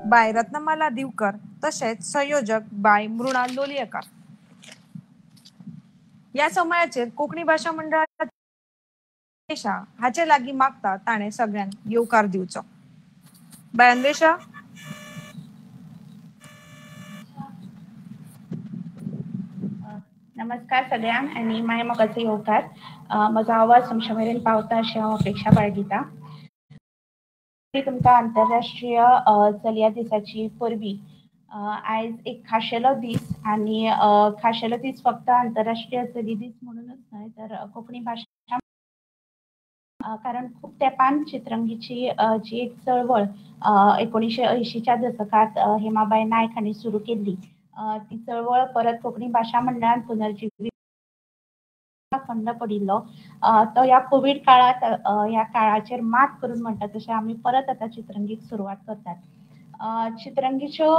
बाय रत्नमाला दिवकर तशेंच संयोजक बाय मृणाल लोलयेकर. ह्या समयाचेर कोंकणी भाशा मंडळाच्या हाचे लागीं मागता ताणें सगळ्यांक येवकार दिवचो. बाय अन्वेषा. नमस्कार सगळ्यांक आनी माय मोगाचो येवकार. म्हजो आवाज तुमच्या मेरेन पावता अशी हांव अपेक्षा बाळगिता. तुमकां आंतरराष्ट्रीय चलया दिसाची परबी. आयज एक खाशेलो दीस आनी खाशेलो दीस फक्त आंतरराष्ट्रीय चली दीस म्हणूनच न्हय तर कोंकणी भाशा, कारण खूब तेंपान चित्रंगीची जी एक चळवळ 1980च्या दशकांत हेमाबाई नायक हांणी सुरू केल्ली ती चळवळ परत कोंकणी भाशा मंडळान पुनर्जिवीत खंड पडिल्लो तो ह्या कोवीड काळांत ह्या काळाचेर मात करून म्हणटा तशें आमी परत आतां चित्रंगीक सुरवात करतात. चित्रंगीच्यो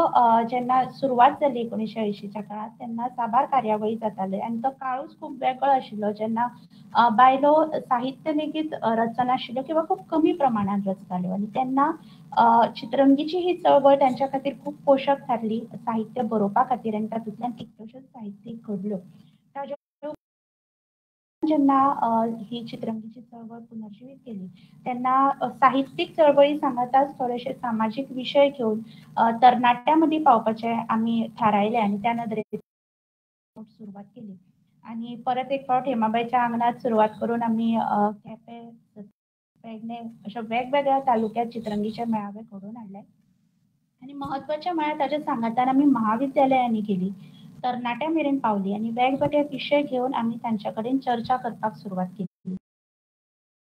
जेन्ना सुरवात जाली 1980च्या काळांत तेन्ना साबार कार्यावळी जाताले आनी तो काळूच खूब वेगळो आशिल्लो जेन्ना बायलो साहित्य लेगीत रचनाशिल्ल्यो किंवा खूब कमी प्रमाणांत रचताल्यो आनी तेन्ना चित्रंगीची ही चळवळ तांच्या खातीर खूब पोशक थारली साहित्य बरोवपा खातीर आनी तातूंतल्यान कितल्योश्योच साहित्यीक घडल्यो. ताज्या जेन्ना ही चित्रंगीची चळवळ पुनर्जिवीत केली तेन्ना साहित्यीक चळवळी सांगाताच थोडेशे सामाजीक विशय घेवन तरणाट्यां मदीं पावपाचें आमी थारायलें आनी त्या नदरेन सुरवात केली आनी परत एक फावट हेमाबाईच्या आंगणात सुरवात करून आमी केपें, पेडणे अशा वेगवेगळ्या तालुक्यात चित्रंगीचे मेळावे घडोवन हाडले आनी म्हत्वाचें म्हळ्यार ताच्या सांगातान आमी महाविद्यालयांनी गेली, तरणाट्यां मेरेन पावली आनी वेगवेगळे विशय घेवन आमी तांच्या कडेन चर्चा करपाक सुरवात केली.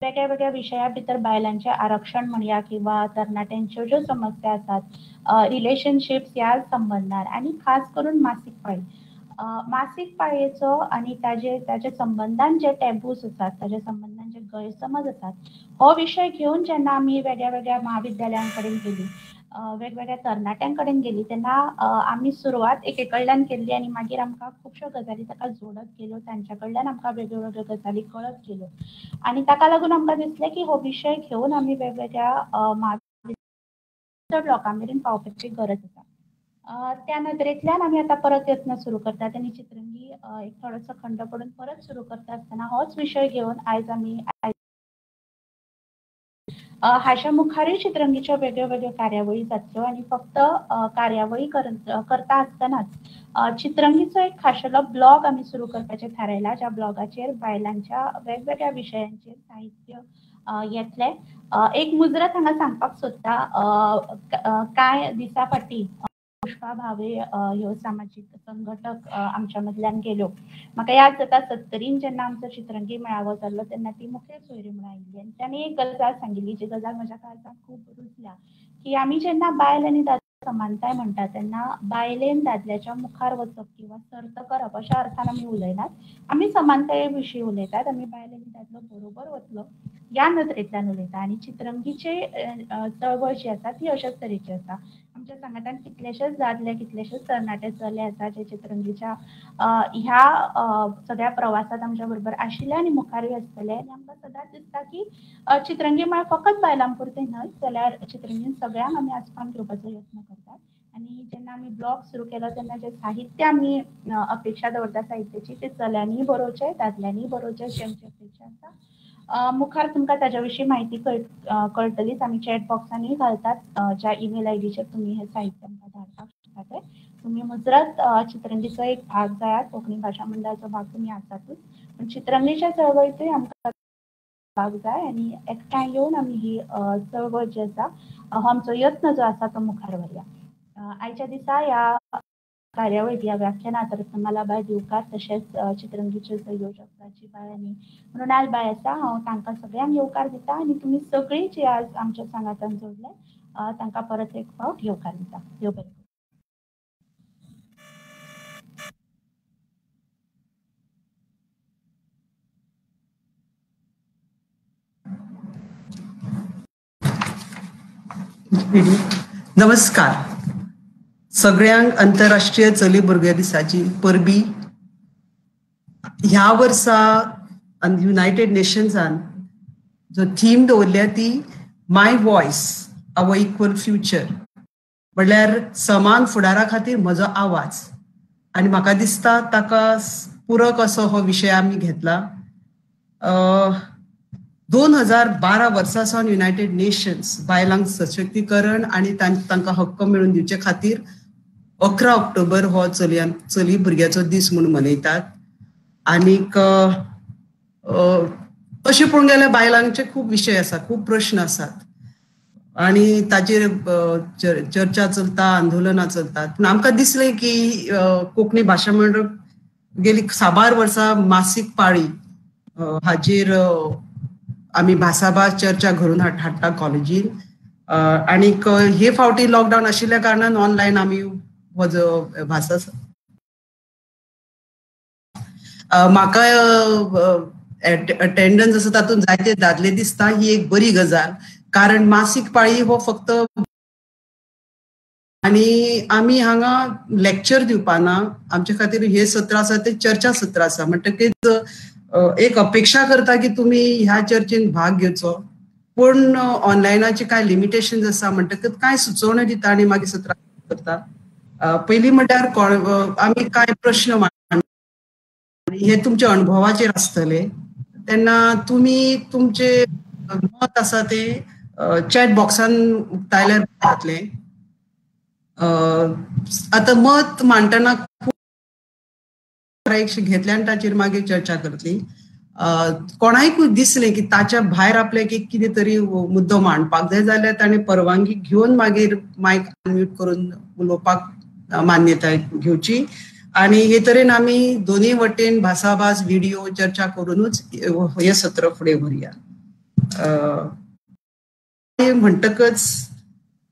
वेगळ्या वेगळ्या विशया भितर बायलांचें आरक्षण म्हणया किंवा तरणाट्यांच्यो ज्यो समस्या आसात, रिलेशनशिप्स ह्या संबंदान आनी खास करून मासीक पाळी, मासीक पाळयेचो आनी ताजे संबंदान जे टॅबूज आसात, ताजे संबंदान जे गैरसमज आसात हो विशय घेवन जेन्ना आमी वेगळ्या वेगळ्या महाविद्यालयां कडेन गेली, वेगवेगळ्या तरणाट्यां कडेन गेली तेन्ना आमी सुरवात एके कडल्यान केल्ली आनी मागीर आमकां खुबश्यो गजाली ताका जोडत गेल्यो, तांच्या कडल्यान आमकां वेगळ्यो वेगळ्यो गजाली कळत गेल्यो आनी ताका लागून आमकां दिसलें की हो विशय घेवन आमी वेगवेगळ्या चड लोकां मेरेन पावपाची गरज आसा. त्या नदरेंतल्यान आमी आतां परत यत्न सुरू करतात आनी चित्रंगी एक थोडोसो खंड पडून परत सुरू करता आसतना होच विशय घेवन आयज आमी हाच्या मुखारूय चित्रंगीच्यो वेगळ्यो वेगळ्यो कार्यावळी जातल्यो आनी फक्त कार्यावळी करता आसतनाच चित्रंगीचो एक खाशेलो ब्लॉग आमी सुरू करपाचें थारायला, ज्या ब्लॉगाचेर बायलांच्या वेगवेगळ्या विशयांचेर साहित्य येतलें. एक मुजरत हांगा सांगपाक सोदता, कांय दिसां फाटीं पुष्पा भावे ह्यो सामाजीक संघटक आमच्या मदल्यान गेल्यो. म्हाका याद जाता 70 जेन्ना आमचो चित्रंगी मेळावो जाल्लो तेन्ना ती मुखेल सोयरी म्हणून आयिल्ली आनी ताणें एक गजाल सांगिल्ली जी गजाल म्हज्या काळजाक खूब रुजल्या की आमी जेन्ना बायल आनी दादलो समानताय म्हणटा तेन्ना बायलेन दादल्याच्या मुखार वचप किंवा सर्त करप अशा अर्थान आमी उलयनात, आमी समानताये विशीं उलयतात, आमी बायल आनी दादलो बरोबर वतलो ह्या नदरेंतल्यान उलयता आनी चित्रंगीची चळवळ जी आसा ती अशाच तरेची आसा. आमच्या सांगातान कितलेशेच दादले, कितलेशेच तरणाटे चले आसा जे चित्रंगीच्या ह्या सगळ्या प्रवासात आमच्या बरोबर आशिल्ले आनी मुखारूय आसतले आनी आमकां सदांच दिसता की चित्रंगी म्हळ्यार फकत बायलां पुरतें न्हय जाल्यार चित्रंगीन सगळ्यांक आमी आसपावन घेवपाचो यत्न करतात. आनी जेन्ना आमी ब्लॉग सुरू केलो तेन्ना जें साहित्य आमी अपेक्षा दवरता साहित्याची तें चल्यांनीय बरोवचें, दादल्यांनीय बरोवचें अशी आमची अपेक्षा आसा. मुखार तुमकां ताज्या विशीं म्हायती कळटलीच, आमी चॅट बॉक्सांनी घालतात ज्या ईमेल आयडीचेर तुमी हें साहित्य आमकां धाडपाक शकता ते. तुमी मुजरत चित्रंगीचो एक भाग जायात, कोंकणी भाशा मंडळाचो भाग तुमी आसातूच पूण चित्रंगीच्या चळवळींतूय आमकां भाग जाय आनी एकठांय येवन आमी ही चळवळ जी आसा हो आमचो यत्न जो आसा तो मुखार व्हरया. आयच्या दिसा ह्या कार्यावळीत ह्या व्याख्यानात रत्नमालाबाय दिवकार तशेंच चित्रंगीचे संयोजक प्राचीबाय आनी मृणालबाय आसा. हांव तांकां सगळ्यांक येवकार दिता आनी तुमी सगळीं जी आज आमच्या सांगातान जोडले तांकां परत एक फावट येवकार दिता. देव बरें करूं. नमस्कार सगळ्यांक आंतरराष्ट्रीय चली भुरग्या दिसाची परबी. ह्या वर्सा युनायटेड नेशन्सान जो थीम दवरल्या ती my voice our equal future. म्हणल्यार समान फुडारा खातीर म्हजो आवाज. आनी म्हाका दिसता ताका पूरक असो हो विशय आमी घेतला. 2012 वर्सा सावन युनायटेड नेशन्स बायलांक सशक्तीकरण आनी तांकां हक्क मेळून दिवचे खातीर 11 ऑक्टोबर हो चली भुरग्याचो दीस म्हूण मनयतात. आनीक अशें पळोवंक गेल्यार बायलांचे खूब विशय आसात, खूब प्रश्न आसात आनी ताचेर चर्चा चलता, आंदोलनां चलतात. पूण आमकां दिसलें की कोंकणी भाशा मंडळ गेली साबार वर्सां मासीक पाळी हाचेर आमी भासाभास चर्चा घडोवन हाडटा कॉलेजीन. आनीक हे फावटी लॉकडावन आशिल्ल्या कारणान ऑनलायन आमी हो जो भासा म्हाका अटेंडन्स आसा तातूंत जायते दादले दिसता, ही एक बरी गजाल, कारण मासीक पाळी हो फक्त आनी आमी हांगा लेक्चर दिवपाना, आमचे खातीर हे सत्र आसा ते चर्चा सत्र आसा. म्हणटकीच एक अपेक्षा करता की तुमी ह्या चर्चेन भाग घेवचो, पूण ऑनलायनाचे कांय लिमिटेशन्स आसा, म्हणटकच कांय सुचोवण्यो दिता आनी मागीर सत्रां करता. पयलीं म्हणल्यार आमी कांय प्रश्न मांडटा, हे तुमच्या अणभवाचेर आसतले, तेन्ना तुमी तुमचे मत आसा ते चॅट बॉक्सान उक्तायल्यार जातलें. आतां मत मांडटना खूब घेतल्या आनी ताचेर मागीर चर्चा करतली. कोणाकूय दिसलें की ताच्या भायर आपल्याक एक कितें तरी मुद्दो मांडपाक जाय जाल्यार ताणें परवानगी घेवन मागीर मायक अनम्यूट करून उलोवपाक मान्यताय घेवची. आनी हे तरेन आमी दोनूय वटेन भासाभास, व्हिडिओ चर्चा करूनच हे सत्र फुडें व्हरया. म्हणटकच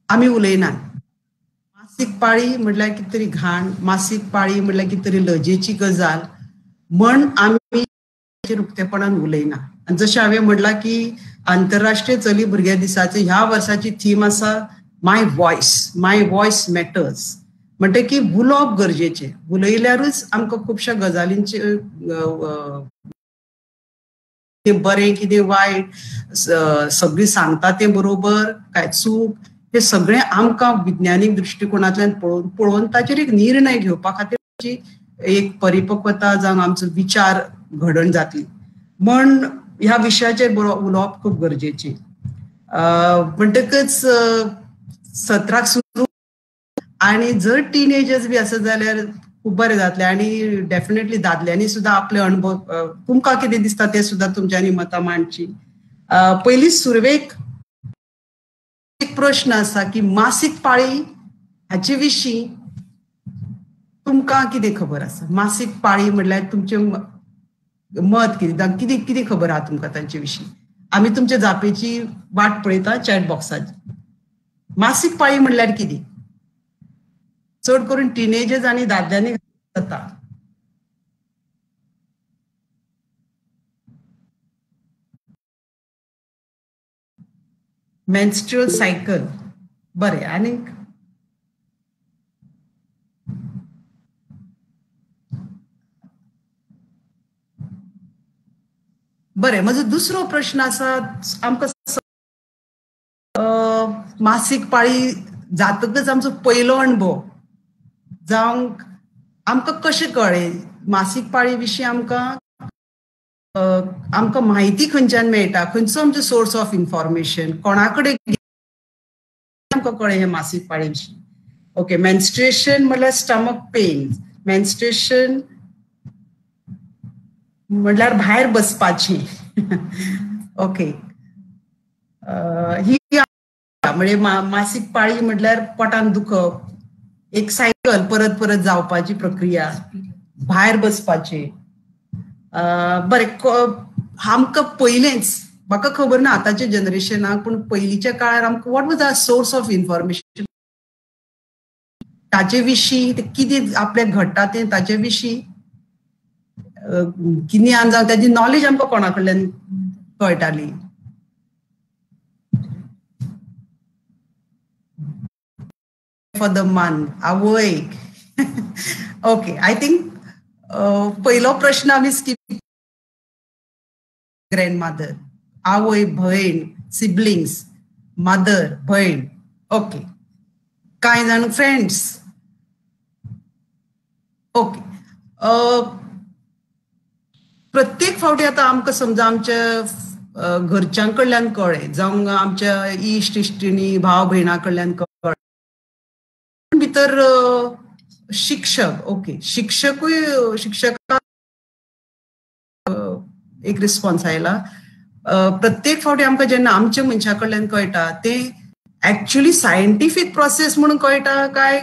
आमी उलयनात. मासीक पाळी म्हटल्यार कितें तरी घाण, मासीक पाळी म्हटल्यार कितें तरी लजेची गजाल म्हण आमी उक्तेपणान उलयना. आनी जशें हांवें म्हणलां की आंतरराष्ट्रीय चली भुरग्या दिसाचे ह्या वर्साची थीम आसा my voice, my voice matters. म्हणटे की उलोवप गरजेचें, उलयल्यारूच आमकां खुबश्या गजालींचे कितें बरें कितें वायट, सगळीं सांगता तें बरोबर काय चूक, हें सगळें आमकां विज्ञानीक दृश्टिकोणांतल्यान पळोवन ताचेर एक निर्णय घेवपा खातीर एक परिपक्वता जावन आमचो विचार घडण जातली. म्हण ह्या विशयाचेर उलोवप खूब गरजेचें. म्हणटकच सत्राक सुरू आनी जर टिनेजर्स बी आसत जाल्यार खूब बरें जातलें. आनी डेफिनेटली दादल्यांनी सुद्दां आपले अणभव, तुमकां कितें दिसता तें सुद्दां तुमच्यांनी मतां मांडची. पयलीं सुरवेक एक प्रश्न आसा की मासीक पाळी हाचे विशीं तुमकां कितें खबर आसा? मासीक पाळी म्हटल्यार तुमचें मत कितें, कितें कितें खबर आसा तुमकां तांचे विशीं? आमी तुमच्या जापेची वाट पळयता चॅट बॉक्साची. मासीक पाळी म्हटल्यार कितें? चड करून टिनेजर्स आनी दादल्यांनी जाता. मेन्स्ट्रुअल सायकल, बरें. आनी बरें, म्हजो दुसरो प्रश्न आसा, आमकां मासीक पाळी जातकच आमचो पयलो अणभव जावंक आमकां कशें कळ्ळें? मासीक पाळी विशीं आमकां आमकां म्हायती खंयच्यान मेळटा? खंयचो आमचो सोर्स ऑफ इन्फॉर्मेशन? कोणा कडेन आमकां कळ्ळें हें मासीक पाळी विशीं? ओके, मेन्स्ट्रुएशन म्हळ्यार स्टमक पेन, मेन्स्ट्रुएशन म्हळ्यार भायर बसपाची. ओके, ही म्हणजे मासीक पाळी म्हटल्यार पोटान दुखप, एक सायकल परत परत जावपाची प्रक्रिया, भायर बसपाची. बरें, आमकां पयलेंच म्हाका खबर ना आतांच्या जनरेशनाक, पूण पयलींच्या काळार आमकां what was our source of information ताचे विशीं, कितें आपल्याक घडटा तें ताचे विशीं गिन्यान जावं ताची नॉलेज आमकां कोणा कडल्यान कळटाली? फॉर the month आवय. ओके, I think पयलो प्रश्न आमी स्कीप. ग्रँडमदर, आवय, भयण, सिबलिंग्स, मदर, भयण. ओके, कांय जाण फ्रेंड्स. ओके, प्रत्येक फावटी आतां आमकां समजा आमच्या घरच्यां कडल्यान कळ्ळें, जावं आमच्या इश्ट इश्टिणी भाव भयणां कडल्यान कळ्ळें, भितर शिक्षक, ओके, शिक्षकूय, शिक्षका एक रिस्पॉन्स आयला. प्रत्येक फावटी आमकां जेन्ना आमच्या मनशा कडल्यान कळटा तें एक्चुअली सायंटिफीक प्रोसेस म्हणून कळटा काय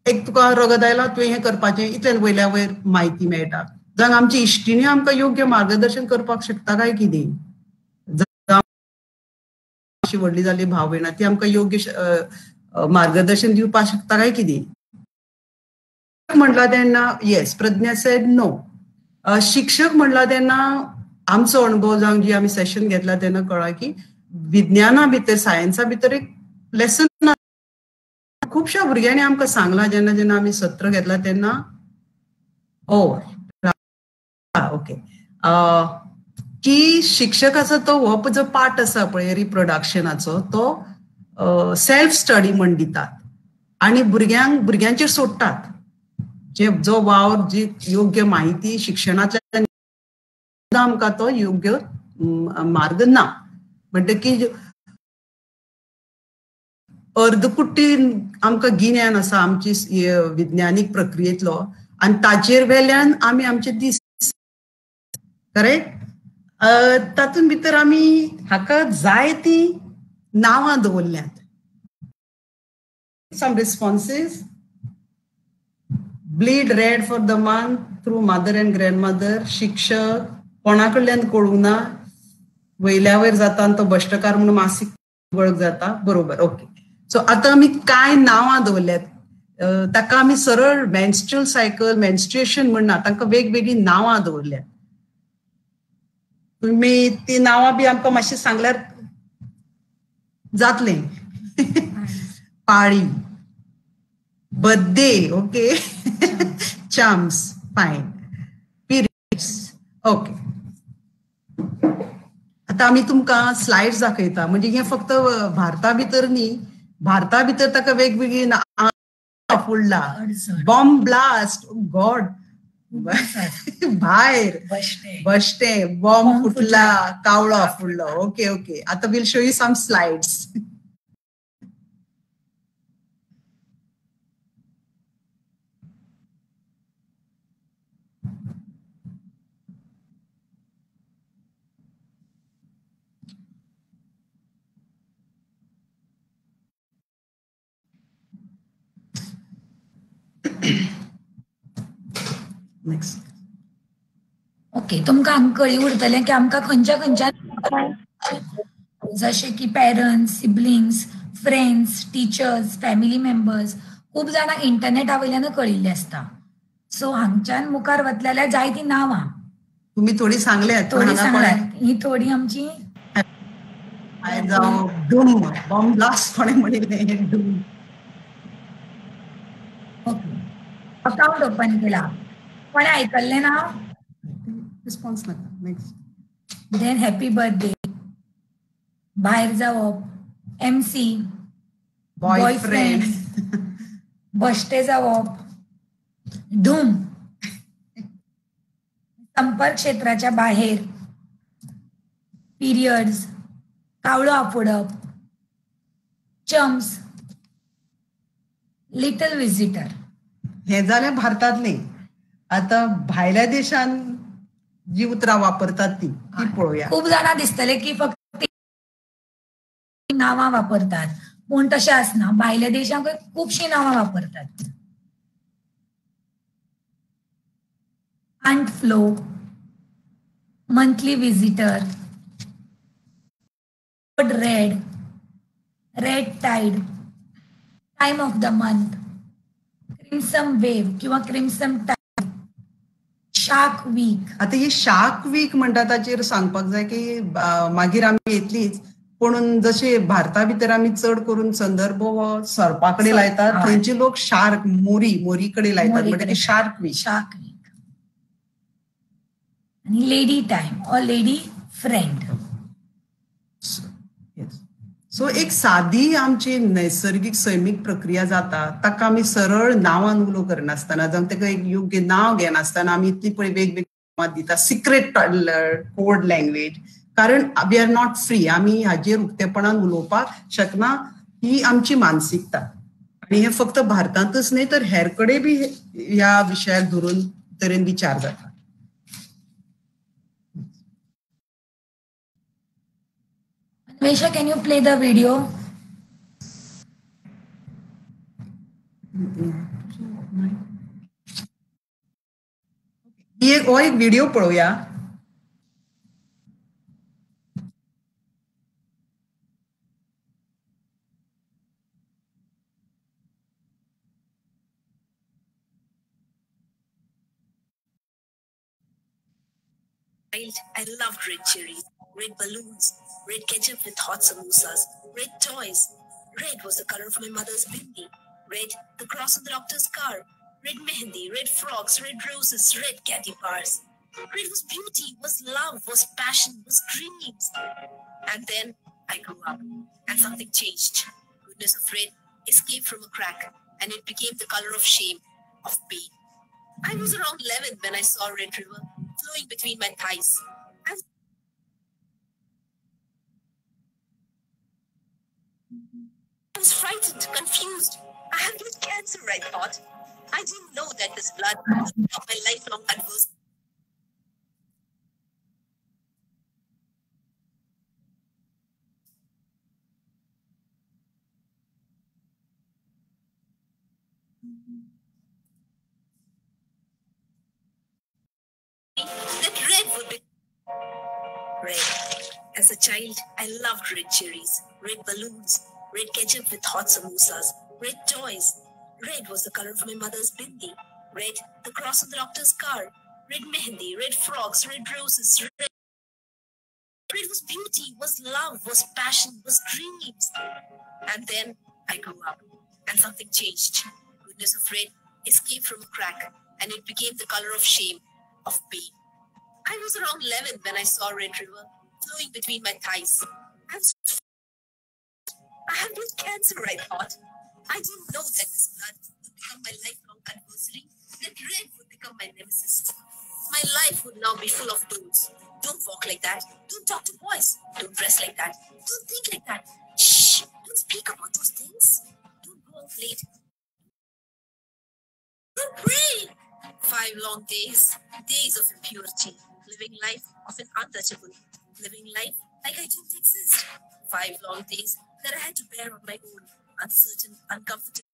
एक तुका रगत आयला तुवें हें करपाचें, इतल्यान वयल्या वयर म्हायती मेळटा. जावं आमची इश्टिणी आमकां योग्य मार्गदर्शन करपाक शकता काय कितें, जावं व्हडली जाली भाव भयणां ती आमकां योग्य मार्गदर्शन दिवपाक शकता काय कितें म्हणलां तेन्ना येस, प्रज्ञा सेड नो. शिक्षक म्हणलां तेन्ना आमचो अणभव जावं जी आमी सेशन घेतला तेन्ना कळ्ळा की विज्ञाना भितर, सायन्सा भितर एक लेसन खुबश्या भुरग्यांनी आमकां सांगलां जेन्ना जेन्ना आमी सत्र घेतला तेन्ना. ओ ओके, की शिक्षक आसा तो हो जो पार्ट आसा पळय रिप्रोडक्शनाचो तो सेल्फ स्टडी म्हण दितात आनी भुरग्यांक भुरग्यांचेर सोडटात. जे जो वावर, जी योग्य म्हायती शिक्षणांतल्यान आमकां तो योग्य मार्ग ना. म्हणटकीर अर्दकुट्टी आमकां गिन्यान आसा आमची विज्ञानीक प्रक्रियेंतलो आनी ताचेर वेल्यान आमी आमचे दीस करेक्ट. तातूंत भितर आमी हाका जाय ती नांवां दवरल्यांत. Some responses: bleed red for the month through mother and grandmother, शिक्षक, कोणा कडल्यान कळूंक ना, वयल्या वयर जाता आनी तो भश्टकार म्हणून मासीक वळख जाता, बरोबर. ओके, सो आतां आमी कांय नांवां दवरल्यात ताका आमी सरळ मेन्स्ट्रुअल सायकल, मेन्स्ट्रुएशन म्हणना, तांकां वेगवेगळीं नांवां दवरल्यात. तुमी ती नांवां बी आमकां मातशें सांगल्यार जातलें. पाळी, birthday, okay, chums, fine, periods, okay. आतां आमी तुमकां स्लायड्स दाखयता. म्हणजे हें फक्त भारता भितर न्ही, भारता भितर ताका वेगवेगळी नांवां फुडला, बॉम्ब ब्लास्ट, गॉड, भायर बश्टे, बॉम्ब फुटला, कावळो आफुडलो. ओके ओके, आतां we'll show you some slides. Next. Okay, तुमकां हांगा कळी उरतलें की आमकां खंयच्या खंयच्या, जशें की parents, siblings, friends, teachers, family members, खूब जाणांक इंटरनेटा वयल्यान कळिल्लें आसता. सो हांगच्यान मुखार वतले जाल्यार जायतीं नांवां तुमी थोडी सांगल्यात, थोडी सांगल्यात, ही थोडी आमची बॉम्ब ब्लास्ट कोणें म्हणिल्लें, डूम. ओके, अकाउंट ओपन केला, कोणें आयकल्लें ना? रिस्पॉन्स नाका. नेक्स्ट. Then happy birthday, भायर जावप, एमसी, बॉयफ्रेंड, भश्टे जावप, धूम, संपर्क क्षेत्राच्या बाहेर, पिरियड्स, कावळो आफुडप, चम्स, लिटल विजिटर. हें जालें भारतांतलें. आतां भायल्या देशान जी उतरां वापरतात ती ती पळोवया. खूब जाणां दिसतले की फक्त नांवां वापरतात, पूण तशें आसना, भायल्या देशांक खुबशीं नांवां वापरतात. Aunt Flo, monthly visitor, red, red tide, time of the month, crimson wave किंवा क्रिम्सन टायड, शार्क वीक. आतां ही शार्क वीक म्हणटा ताचेर सांगपाक जाय की मागीर आमी येतलीच, पूण जशे भारता भितर आमी चड करून संदर्भ हो सर्पा कडेन लायतात, थंयचे लोक शार्क, मोरी, मोरी कडेन लायतात, म्हणटकीर शार्क वीक. शार्क वीक आनी lady time or lady friend. So एक सादी आमची नैसर्गीक सैमीक प्रक्रिया जाता ताका आमी सरळ नांवान उलो करनासतना जावं ताका एक योग्य नांव घेनासतना आमी इतली पळय वेगवेगळी नांवां दिता, सिक्रेट कोड लँग्वेज, कारण we are not free, आमी हाजेर उक्तेपणान उलोवपाक शकना, ही आमची मानसिकता. आनी हे फक्त भारतांतच न्हय तर हेर कडेन बी ह्या विशयाक धरून तरेन विचार जाता. Anvesha, can you play the video? हो एक व्हिडिओ पळोवया. I loved red cherries, red balloons, red ketchup with hot samosas, red toys. Red was the color of my mother's bindi. Red, the cross on the doctor's car. Red mehendi, red frogs, red roses, red candy bars. Red was beauty, was love, was passion, was dreams. And then I grew up and something changed. Goodness of red escaped from a crack and it became the color of shame, of pain. I was around 11 when I saw Red River flowing between my thighs. I was frightened, confused. I have got cancer, I thought. I didn't know that this blood would become my lifelong adversary. That red would be red. As a child, I loved red cherries, red balloons, red ketchup with hot samosas, red toys. Red was the color of my mother's bindi. Red, the cross on the doctor's car. Red mehendi, red frogs, red roses, red. Red was beauty, was love, was passion, was dreams. And then I grew up and something changed. Goodness of red escaped from a crack and it became the color of shame, of pain. I was around 11 when I saw Red River flowing between my thighs. I have got cancer, I thought. I didn't know that this blood would become my lifelong adversary, that red would become my nemesis. My life would now be full of don'ts. Don't walk like that. Don't talk to boys. Don't dress like that. Don't think like that. Shh! Don't speak about those things. Don't go out late. Don't pray! 5 long days, days of impurity, living life of an untouchable, living life like I didn't exist. 5 long days that I had to bear on my own, uncertain, uncomfortable.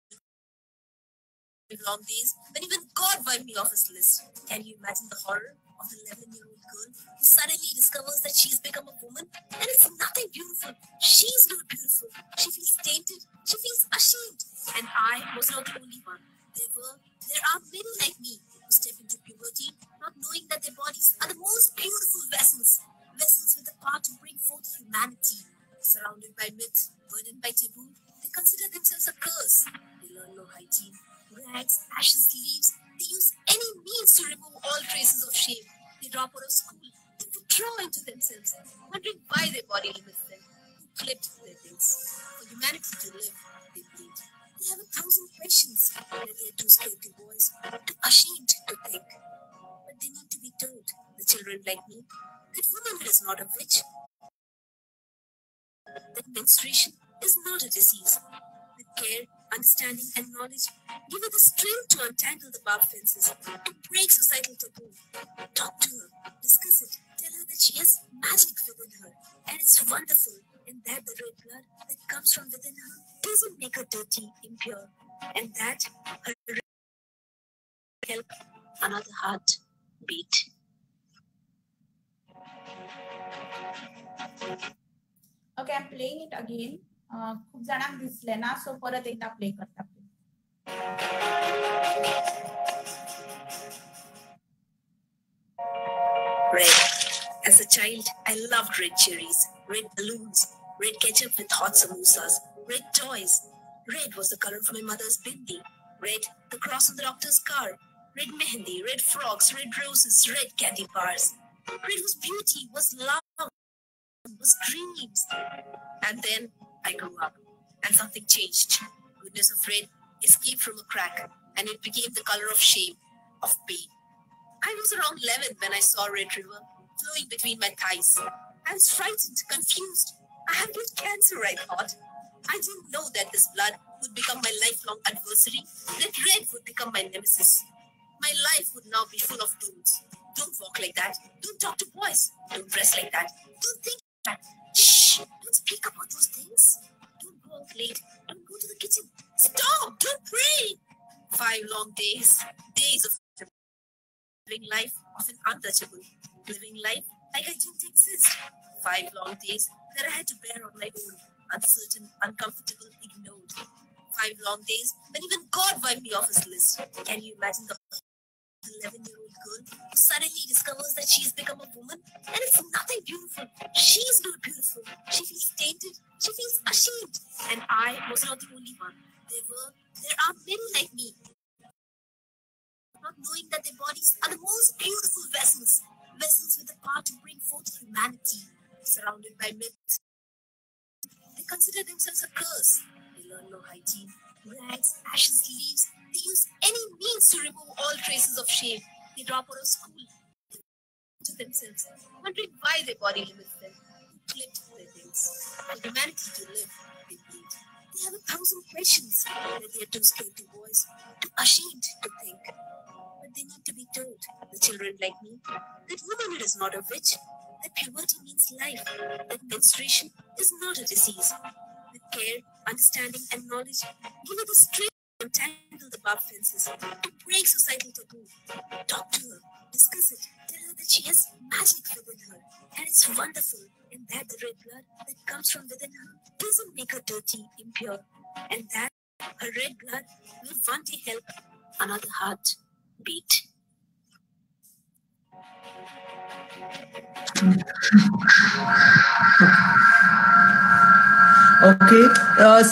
Long days when even God wiped me off his list. Can you imagine the horror of the 11-year-old girl who suddenly discovers that she's become a woman and it's nothing beautiful? She's not beautiful. She feels tainted. She feels ashamed. And I was not the only one. There are many like me who step into puberty not knowing that their bodies are the most beautiful vessels, vessels with the power to bring forth humanity. Surrounded by myth, burdened by taboo, they consider themselves a curse. They learn no hygiene. Rags, ashes, leaves. They use any means to remove all traces of shame. They drop out of school. They withdraw into themselves, wondering why their body limits them. Who clipped their wings? For humanity to live, they bleed. They have 1,000 questions that they are too scared to voice, too ashamed to think. But they need to be told, the children like me, that womanhood is not a witch, that menstruation is not a disease. With care, understanding, and knowledge, give her the strength to untangle the barbed fences, to break societal taboo. Talk to her, discuss it, tell her that she has magic within her, and it's wonderful, and that the red blood that comes from within her doesn't make her dirty, impure, and that her help another heart beat. Okay, I'm playing it again. खूप जणांक दिसले ना, so परत एकदा play करता. Red. As a child, I loved red cherries, red balloons, red ketchup with hot samosas, red toys. Red was the color of my mother's bindi. Red, the cross on the doctor's car. Red mehendi, red frogs, red roses, red candy bars. Red was beauty, was love, was dreams. And then I grew up, and something changed. Goodness of red escaped from a crack, and it became the color of shame, of pain. I was around 11 when I saw Red River flowing between my thighs. I was frightened, confused. I had blood cancer, I thought. I didn't know that this blood would become my lifelong adversary, that red would become my nemesis. My life would now be full of don'ts. Don't walk like that. Don't talk to boys. Don't dress like that. Don't think like that. Shh! Don't speak about those things. Don't go out late. Don't go to the kitchen. Stop! Don't pray! 5 long days. Days of living life of an untouchable. Living life like I didn't exist. 5 long days that I had to bear on my own. Uncertain, uncomfortable, ignored. 5 long days when even God wiped me off his list. Can you imagine the 11-year-old girl who suddenly discovers that she's become a woman, and it's nothing beautiful. She's not beautiful. She feels tainted. She feels ashamed. And I was not the only one. There are many like me, not knowing that their bodies are the most beautiful vessels, vessels with the power to bring forth humanity. Surrounded by myths, they consider themselves a curse. They learn no hygiene, rags, ashes, leaves. They use any means to remove all traces of shame. They drop out of school to themselves, wondering why their body limits them, who clipped their wings. For humanity to live, they bleed. They have 1,000 questions that they are too scared to voice, too ashamed to think. But they need to be told, the children like me, that womanhood is not a witch, that puberty means life, that menstruation is not a disease. With care, understanding, and knowledge, give her the strength to untangle the barbed fences, to break societal taboo. Talk to her, discuss it, tell her that she has magic within her, and it's wonderful, and that the red blood that comes from within her doesn't make her dirty, impure, and that her red blood will one day help another heart beat. Okay,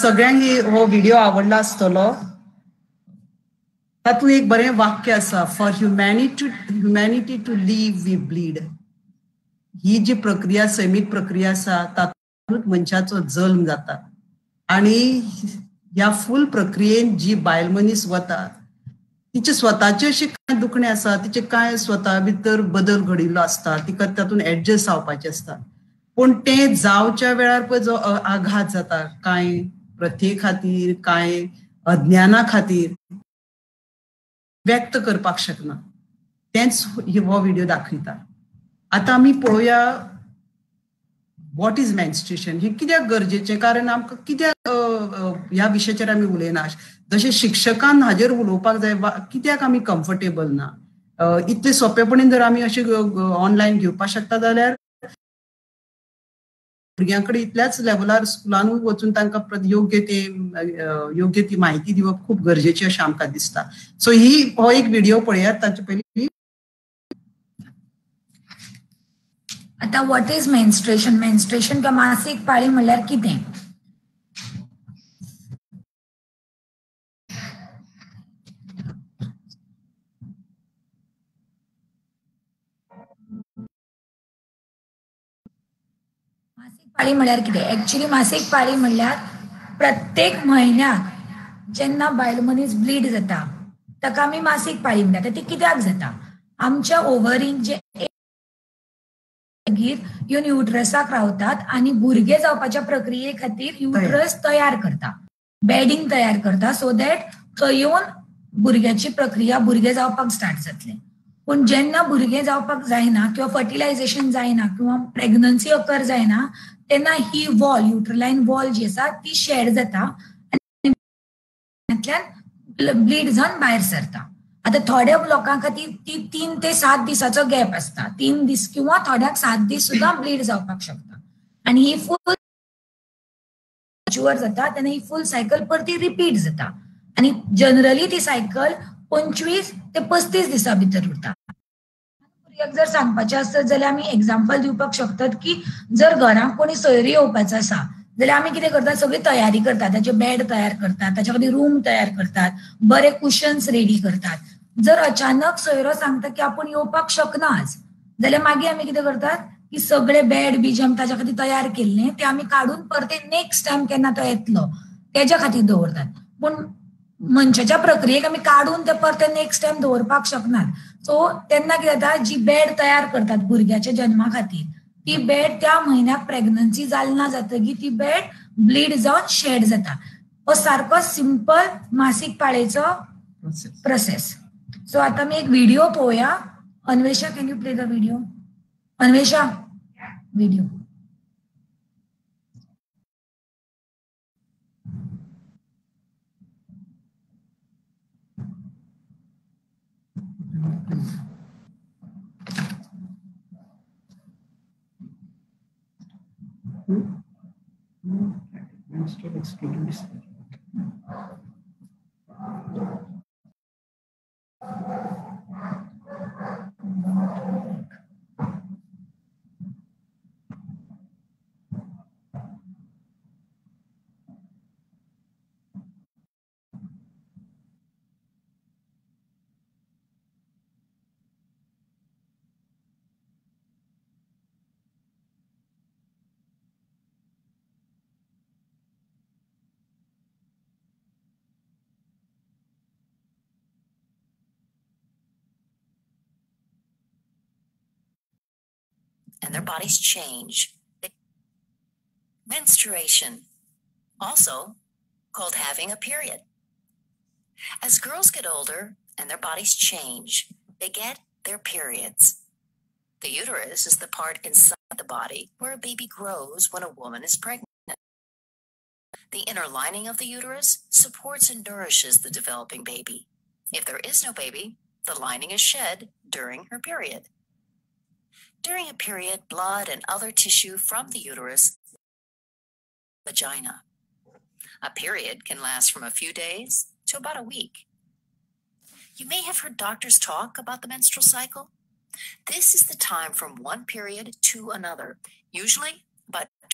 सगळ्यांक हो video आवडला आसतलो. तातूंत एक बरें वाक्य आसा, for humanity to live we bleed. ही जी प्रक्रिया सैमीक प्रक्रिया आसा तातूंत मनशाचो जल्म जाता आनी ह्या फूल प्रक्रियेन जी बायल मनीस वता तिचे स्वताचे अशें कांय दुखणें आसा, तिचे कांय स्वता भितर बदल घडिल्लो आसता, तिका तातूंत एडजस्ट जावपाचें आसता. पूण तें जावच्या वेळार पळय जो आघात जाता, कांय प्रथे खातीर, कांय अज्ञाना खातीर व्यक्त करपाक शकना, तेंच हो व्हिडिओ दाखयता. आतां आमी पळोवया what is menstruation, हें कित्याक गरजेचें, कारण आमकां कित्याक ह्या विशयाचेर आमी उलयना. जशें शिक्षकान हाजेर उलोवपाक जाय, कित्याक आमी कम्फर्टेबल ना. इतले सोंपेपणीन जर आमी अशें ऑनलायन घेवपाक शकता जाल्यार भुरग्यां कडेन इतल्याच लेवलार स्कुलानूय वचून तांकां योग्य ते योग्य ती म्हायती दिवप खूब गरजेची अशें आमकां दिसता. सो ही हो एक व्हिडिओ पळयात ताचे पयलीं. आतां what is menstruation? Menstruation किंवा मासीक पाळी म्हणल्यार कितें? मासीक पाळी म्हणल्यार कितें? एक्चुअली मासीक पाळी म्हणल्यार प्रत्येक म्हयन्याक जेन्ना बायल मनीस ब्लीड जाता ताका आमी मासीक पाळी म्हणटात. ती कित्याक जाता? आमच्या ओवरींक जे मागीर येवन युट्रसाक रावतात आनी भुरगे जावपाच्या प्रक्रिये खातीर युट्रस तयार करता, बेडींग तयार करता, सो that थंय येवन भुरग्याची प्रक्रिया भुरगे जावपाक स्टार्ट जातले. पूण जेन्ना भुरगें जावपाक जायना किंवा फर्टिलायझेशन जायना किंवा प्रेग्नन्सी अकर जायना तेन्ना ही वॉल, युट्रलायन वॉल जी आसा ती शेड जाता आनी ब्लीड जावन भायर सरता. आतां थोड्या लोकां खातीर ती 3 ते 7 दिसाचो गॅप आसता, 3 दीस किंवा थोड्यांक 7 दीस सुद्दां ब्लीड जावपाक शकता. आनी ही फूल मॅच्युअर जाता तेन्ना ही फूल सायकल परती रिपीट जाता आनी जनरली ती सायकल 25 ते 35 दिसां भितर उरता. भुरग्याक जर सांगपाचें आसत जाल्यार आमी एग्जाम्पल दिवपाक शकतात की जर घरांत कोणी सोयरी येवपाचो आसा जाल्यार आमी कितें करतात, सगळी तयारी करतात, ताचे बेड तयार करतात, ताच्या खातीर रूम तयार करतात, बरे कुशन्स रेडी करतात. जर अचानक सोयरो सांगता की आपूण येवपाक शकना आज, जाल्यार मागीर आमी कितें करतात, की सगळे बेड बी जे आमी ताज्या खातीर तयार केल्ले ते आमी काडून परते नेक्स्ट टायम केन्ना तो येतलो तेज्या खातीर दवरतात. पूण मनशाच्या प्रक्रियेक आमी काडून ते परते नेक्स्ट टायम दवरपाक शकनात. सो तेन्ना कितें जाता, जी बेड तयार करतात भुरग्याच्या जन्मा खातीर ती बेड त्या म्हयन्याक प्रेग्नन्सी जाली ना जातकीर ती बेड ब्लीड जावन शेड जाता. हो सारको सिंपल मासीक पाळयेचो प्रोसेस. सो आतां आमी एक व्हिडिओ पळोवया. Anvesha, can you play the video? Anvesha, video. And their bodies change. Menstruation, also called having a period. As girls get older and their bodies change, they get their periods. The uterus is the part inside the body where a baby grows when a woman is pregnant. The inner lining of the uterus supports and nourishes the developing baby. If there is no baby, the lining is shed during her period. During a period, blood and other tissue from the uterus, vagina. A period can last from a few days to about a week. You may have heard doctors talk about the menstrual cycle. This is the time from one period to another, usually about 2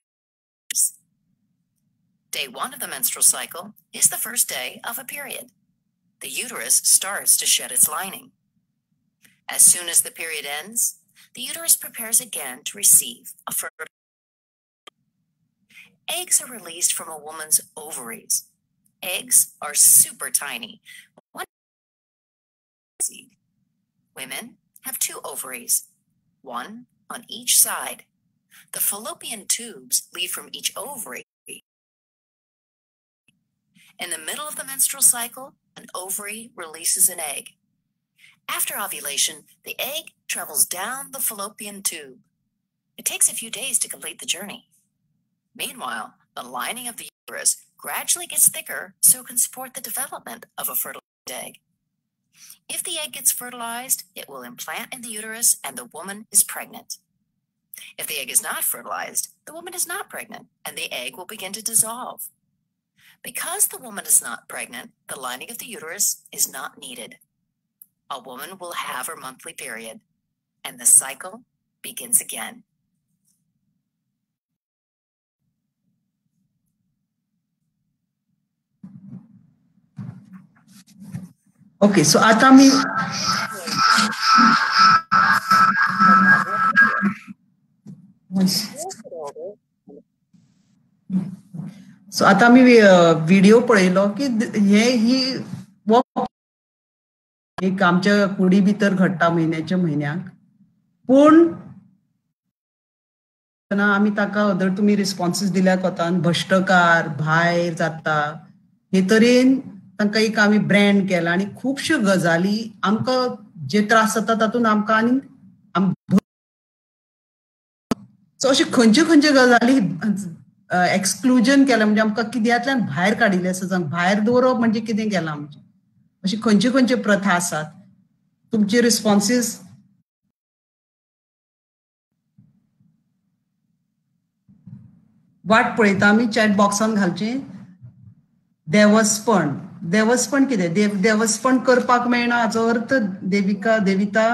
days. Day 1 of the menstrual cycle is the first day of a period. The uterus starts to shed its lining. As soon as the period ends, the uterus prepares again to receive a fertile. Eggs are released from a woman's ovaries. Eggs are super tiny. One seed. Women have 2 ovaries, one on each side. The fallopian tubes lead from each ovary. In the middle of the menstrual cycle, an ovary releases an egg. After ovulation, the egg travels down the fallopian tube. It takes a few days to complete the journey. Meanwhile, the lining of the uterus gradually gets thicker so it can support the development of a fertilized egg. If the egg gets fertilized, it will implant in the uterus and the woman is pregnant. If the egg is not fertilized, the woman is not pregnant and the egg will begin to dissolve. Because the woman is not pregnant, the lining of the uterus is not needed. A woman will have her monthly period, and the cycle begins again. Okay, so आता मी so आता मी video पळयलो की हे ही एक आमच्या कुडी भितर घडटा म्हयन्याच्या म्हयन्याक, पूण आमी ताका अदर तुमी रिस्पॉन्सीस दिल्या कोतान भश्टकार भायर जाता हे तरेन तांकां एक आमी ब्रँड केला आनी खुबश्यो गजाली आमकां जे त्रास जाता तातूंत आमकां आनी सो अश्यो खंयच्यो खंयच्यो गजाली एक्सक्लुजन केलां, म्हणजे आमकां कित्यांतल्यान भायर काडिल्लें आसा, भायर दवरप म्हणजे कितें केलां आमचें, अशी खंयच्यो खंयच्यो प्रथा आसात. तुमचे रिस्पॉन्सीस वाट पळयता आमी चॅट बॉक्सान घालचे. देवस्पण, देवस्पण कितें? देवस्पण करपाक मेळना हाचो अर्थ देविका देविता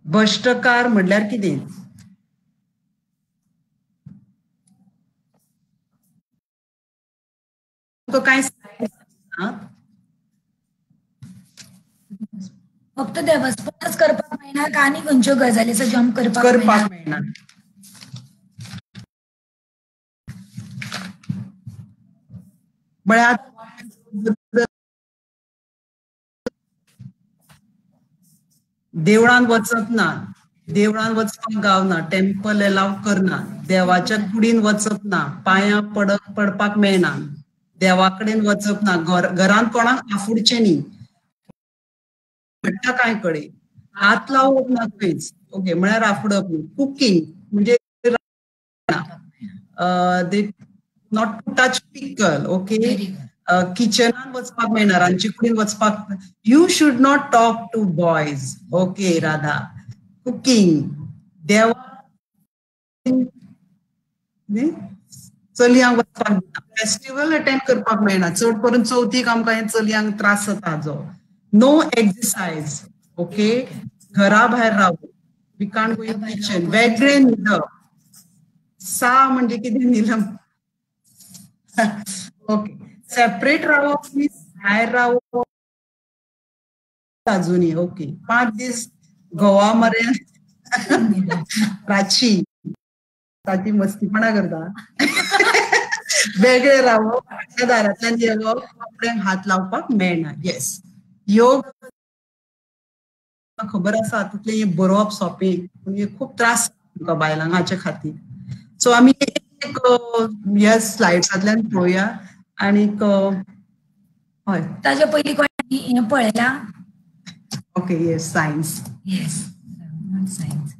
भश्टकार म्हणल्यार कितें? तुमकां कांय फक्त देवस्पणच करपाक मेळना का आनी खंयच्यो गजाली आसा ज्यो आमकां करपाक मेळना? म्हळ्यार देवळान वचप ना, देवळान वचपाक गावना, टेम्पल एलाव करना, देवाच्या कुडीन वचप ना, पांयां पडपाक मेळना, देवा कडेन वचप ना, घरांत कोणाक आफुडचें न्ही, म्हणटा कांय कडेन हात लावप ना खंयच, ओके, म्हळ्यार आफुडप न्ही. कुकींग म्हणजे not to touch pickle, okay, किचनान वचपाक मेळना, रांदचे कुडीन वचपाक. You should not talk to boys, okay Radha. Cooking, देवा चलयांक वचपाक, फेस्टिवल अटेंड करपाक मेळना, चड करून चवथीक आमकां हे चलयांक त्रास जाता हाजो. नो एक्सरसायज, ओके, घरा भायर रावप, we can't go in kitchen, वेगळे न्हिदप, सा म्हणजे कितें न्हिदप, ओके, सेपरेट रावप मीन्स भायर रावप अजुनूय, ओके. 5 दीस घोवा मरे रातची ताची मस्तीपणा करता, वेगळे रावप, फाटल्या दारांतल्यान येवप, कपड्यांक हात लावपाक मेळना. येस, योग खबर आसा तितलें हें बरोवप सोंपें, पूण हे खूब त्रास तुमकां बायलांक हाचे खातीर. सो आमी एक ह्या स्लायड्सांतल्यान पळोवया आनीक हय ताजे पयलीं कोण हें पळयलां. Okay, yes, science, yes, not science.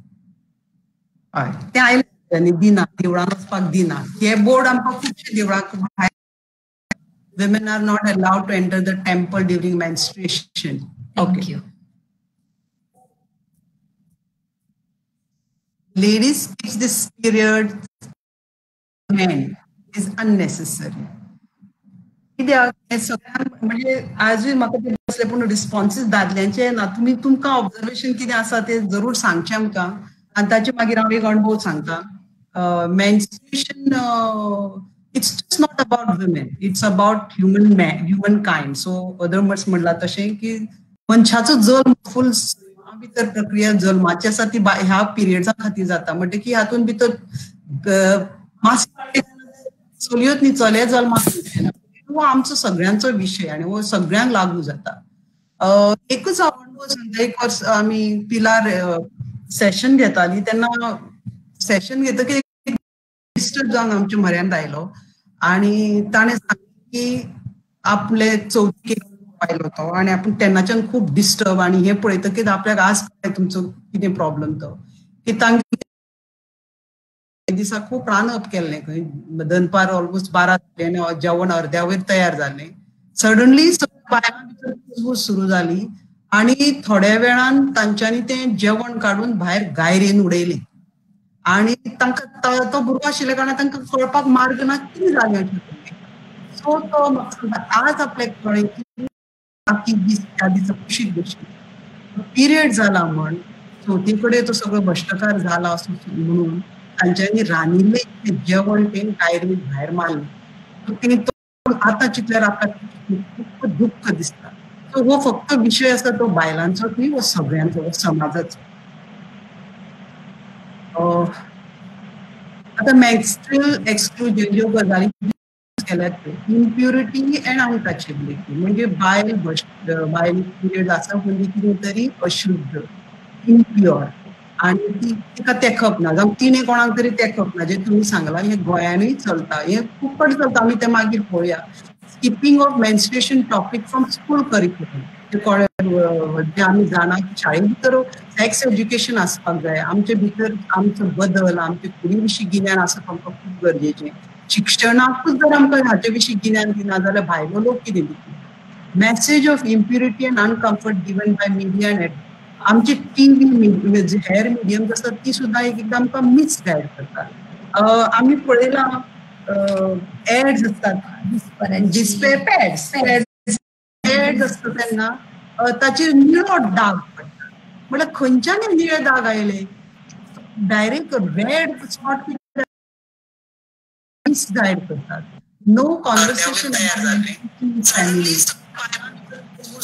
हय, तें आयलें दिना, देवळान वचपाक दिना, हे बोर्ड आमकां खुबशे देवळांक भायर. Women are not allowed to enter the temple during menstruation. Okay. Ladies skips this period, men is unnecessary. कित्याक हें सगळ्यांक म्हणजे आजूय म्हाका ते बसले पूण रिस्पॉन्सीस दादल्यांचे ना. तुमी तुमकां ऑब्जर्वेशन कितें आसा तें जरूर सांगचें आमकां आनी ताचे मागीर हांव एक अणभव सांगता. Menstruation it's just not about women, it's about human kind. So other म्हणलां तशें की मनशाचो जल्म फूल भितर प्रक्रिया जल्माची आसा ती ह्या पिरियड्सा खातीर जाता. म्हणटकीर हातूंत भितर मास चलयोच न्ही, चले जल्माक येना. हो आमचो सगळ्यांचो विशय आनी हो सगळ्यांक लागू जाता. एकूच हांव अणभव सांगता. एक वर्स आमी पिलार सेशन घेताली तेन्ना सेशन घेतकीर डिस्टर्ब जावन आमच्या म्हऱ्यांत आयलो आनी ताणें सांगलें की आपले चवथीक आयलो तो आनी आपूण तेन्नाच्यान खूब डिस्टर्ब आनी हें पळयतकीच आपल्याक आज कळ्ळें तुमचो कितें प्रॉब्लम तो, की तांगे दिसा खूब रांदप केल्लें खंय, दनपार ऑलमोस्ट 12 जालें आनी जेवण अर्द्या वयर तयार जालें. सडनली सगळ्या बायलां भितर कुजबूज सुरू जाली आनी थोड्या वेळान तांच्यांनी तें जेवण काडून भायर गायरेन उडयलें आनी तांकां तो भुरगो आशिल्ल्या कारणान तांकां कळपाक मार्ग ना कितें जालें. सो तो म्हाका सांगता आज आपल्याक कळ्ळें की बाकी दीस त्या दिसा कुशीक बशिल्ली पिरियड जाला म्हण चवथी कडेन तो सगळो भश्टकार जाला असो म्हणून तांच्यांनी रांदिल्लें जेवण तें गायरेन भायर मारलें. तें तो आतां चिंतल्यार आपल्याक खूब दुख्ख दिसता. सो हो फक्त विशय आसा तो बायलांचोच न्ही, हो सगळ्यांचो, हो समाजाचो. आतां मेन्स्ट्रुअल एक्सक्लुजन ह्यो गजाली केल्यात त्यो इम्प्युरिटी एंड अनटचेबिलिटी म्हणजे बायल बायल पिरियड आसा म्हणजे कितें तरी अशुद्ध, इम्प्युअर आनी ती तिका तेखप ना, जावं तिणें कोणाक तरी तेखप ना. जें तुमी सांगलां हें गोंयानूय चलता, हें खूब कडेन चलता, आमी तें मागीर पळोवया. Skipping of menstruation topic from school curriculum, जें आमी जाणा की शाळे भितर सेक्स एज्युकेशन आसपाक जाय. आमचे भितर आमचो बदल, आमचे कुडी विशीं गिन्यान आसप आमकां खूब गरजेचें. शिक्षणाकूच जर आमकां हाचे विशीं गिन्यान दिना जाल्यार भायलो लोक कितें दितले. Message of impurity and uncomfort given by media and आमची टीव्ही हेर मिडियम्स आसात ती सुद्दां एक एकदां आमकां मिसगायड करतात. आमी पळयलां एड्स आसतात, डिस्प्ले पॅड्स एड्स आसता तेन्ना ताचेर निळो दाग पडटा. म्हळ्यार खंयच्यान निळे दाग आयले, डायरेक्ट रेड स्पॉट मिसगायड करतात. नो कॉन्वर्सेशन फॅमिली,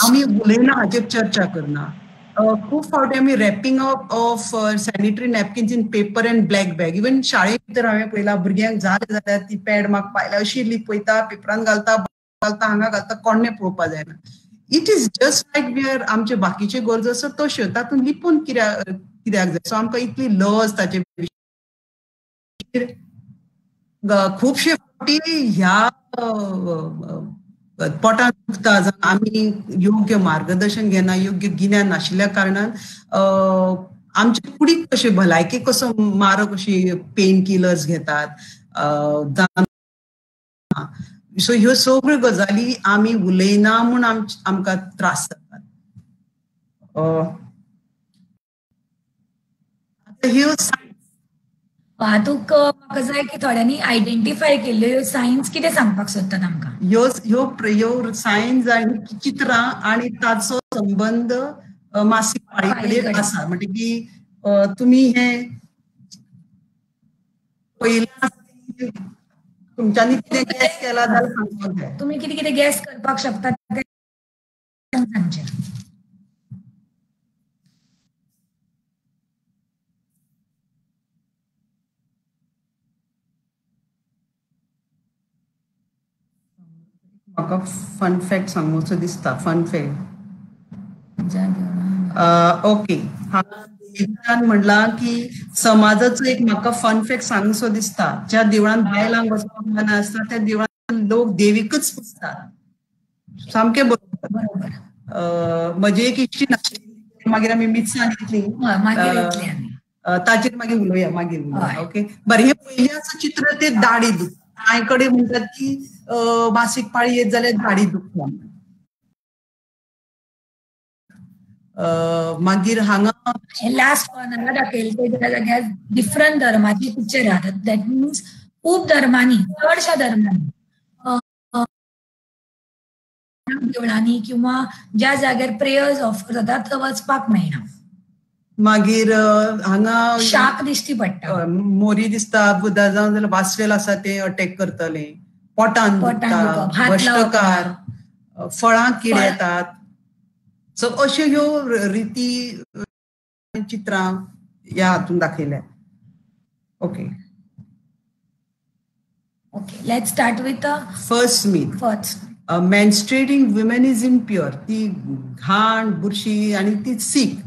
आमी उलयना, हाचेर चर्चा करना. खूब फावटी आमी wrapping up of sanitary napkins in paper and black bag. Even शाळे भितर हांवें पळयलां भुरग्यांक जालें जाल्यार ती पॅड मागपा अशी लिपयता, पेपरान घालता घालता, हांगा घालता, कोणें पळोवपा जायना. It is just like we are आमचे बाकीचे गरजो आसा तश्यो तातूंत लिपून कित्याक कित्याक जाय. सो आमकां इतली लज ताचे खुबशे फावटी ह्या पोटान दुखता जावं आमी योग्य मार्गदर्शन घेना, योग्य गिन्यान नाशिल्ल्या कारणान आमचे कुडीक कशें भलायकेक कसो मारक अशी पेन किलर्स घेतात. सो ह्यो सगळ्यो गजाली आमी उलयना म्हूण आमकां त्रास जातात. आतां ह्यो हातूंत म्हाका जाय की थोड्यांनी आयडेंटिफाय केल्ल्यो ह्यो सायन्स कितें सांगपाक सोदतात आमकां. ह्यो ह्यो ह्यो सायन्स आनी चित्रां आनी ताचो संबंद मासीक पाळी कडेन आसा. म्हणटकीर तुमी हें पयलां तुमच्यांनी कितें गॅस केला जाल्यार सांगपाक जाय. तुमी कितें कितें गॅस करपाक शकतात तें सांगचें. म्हाका फन फॅक्ट सांगूचो दिसता. फन फॅक्ट ओके, हांगा म्हणलां की समाजाचो एक म्हाका फन फॅक्ट सांगूसो दिसता. ज्या देवळान बायलांक वचपाक मना आसता त्या देवळान लोक देवीकच पुजतात. सामकें बरोबर. म्हजी एक इश्टीण आशिल्ली, मागीर आमी मिरसांग घेतली, ताचेर मागीर उलोवया, मागीर उलोवया. ओके बरें, हें पयलें आसा चित्र तें दाडी दुखता. कांय कडेन म्हणटात की मासीक पाळी येत जाल्यार दाडी दुखता. मागीर हांगा लास्ट कॉर्नरा दाखयलें ते जाग्यार डिफरंट धर्माची पिक्चर आहा. That means खूब धर्मांनी, चडश्या धर्मांनी देवळांनी किंवा ज्या जाग्यार प्रेयर्स ऑफर जातात थंय वचपाक मेळना. मागीर हांगा शाक दिश्टी पडटा, मोरी दिसता, बुधा जावन जाल्यार वास्वेल आसा ते अटॅक करतले, पोटान दुखता, भश्टकार, फळां किडे येतात. सो अश्यो ह्यो रिती चित्रां ह्या हातून दाखयल्या. Okay okay, let's start with first myth. First, menstruating women is impure. ती घाण बुरशी आनी ती सीक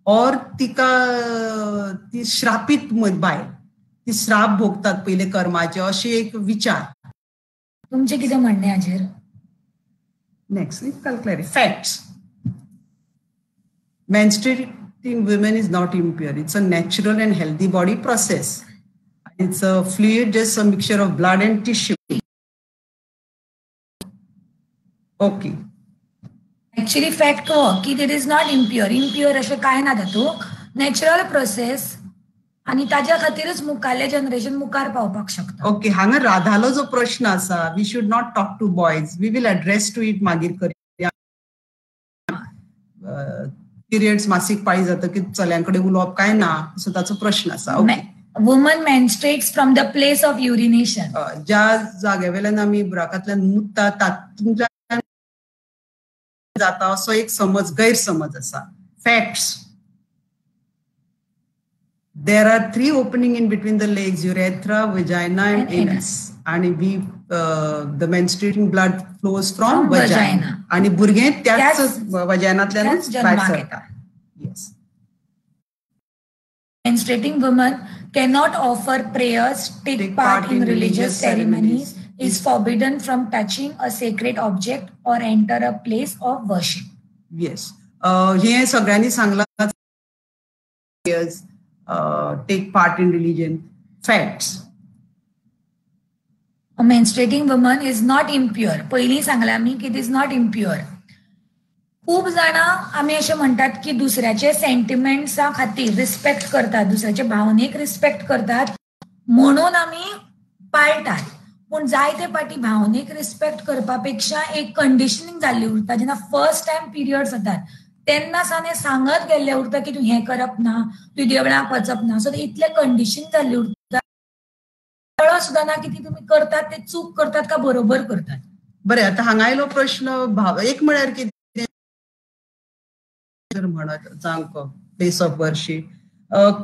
और तिका ती श्रापीत बायल, ती श्राप भोगतात पयले कर्माचे, अशें एक विचार. तुमचें कितें म्हणणें हाजेर? Next, clarify facts. Menstruating women is not impure. It's a natural and healthy body process. It's a fluid, just a mixture of blood and tissue. Okay. Actually fact हो की it is not impure. Impure अशें कांय ना तातूंत, natural process आनी ताज्या खातीरच मुखारलें generation मुखार पावपाक शकता. ओके, हांगा राधालो जो प्रश्न आसा, we should not talk to boys, we will address to it मागीर करया. पिरियड्स मासीक पाळी जातकीर चल्यां कडेन उलोवप काय ना, सो ताचो प्रश्न आसा. Okay, woman menstruates from the place of urination. ज्या जाग्या वेल्यान आमी बुराकांतल्यान मुत्ता तातूंतल्यान जाता असो एक समज, गैरसमज आसा. Facts, there are 3 opening in between the legs, urethra, vagina and anus. आणि we the menstruating blood flows from vagina. आणि भुरगें त्याच वजायनांतल्यानूच भायर सरता. Yes. Menstruating woman cannot offer prayers, take part in religious ceremonies, is forbidden from touching a sacred object or enter a place of worship. Yes. हे सगळ्यांनी सांगलां. Take part in religion. Facts. A menstruating woman is not impure. पयलीं सांगलां आमी की it is not impure. खूब जाणां आमी अशें म्हणटात की दुसऱ्याचे सेंटिमेंट्सा खातीर रिस्पेक्ट करतात, दुसऱ्याचे भावनेक रिस्पेक्ट करतात म्हणून आमी पाळटात. पूण जायते फावटी भावनेक रिस्पेक्ट करपा पेक्षा एक कंडिशनिंग जाल्ली उरता. जेन्ना फर्स्ट टायम पिरियड्स जातात तेन्ना सावन हें सांगत गेल्लें उरता की तूं हें करप ना, तूं देवळाक वचप ना. सो इतलें कंडिशन जाल्लें उरता, कळत सुद्दां ना की ती तुमी करतात ते चूक करतात का बरोबर करतात. बरें, आतां हांगा आयलो प्रश्न, भाव एक म्हळ्यार कितें जर म्हणत जावं प्लेस ऑफ वर्शीप,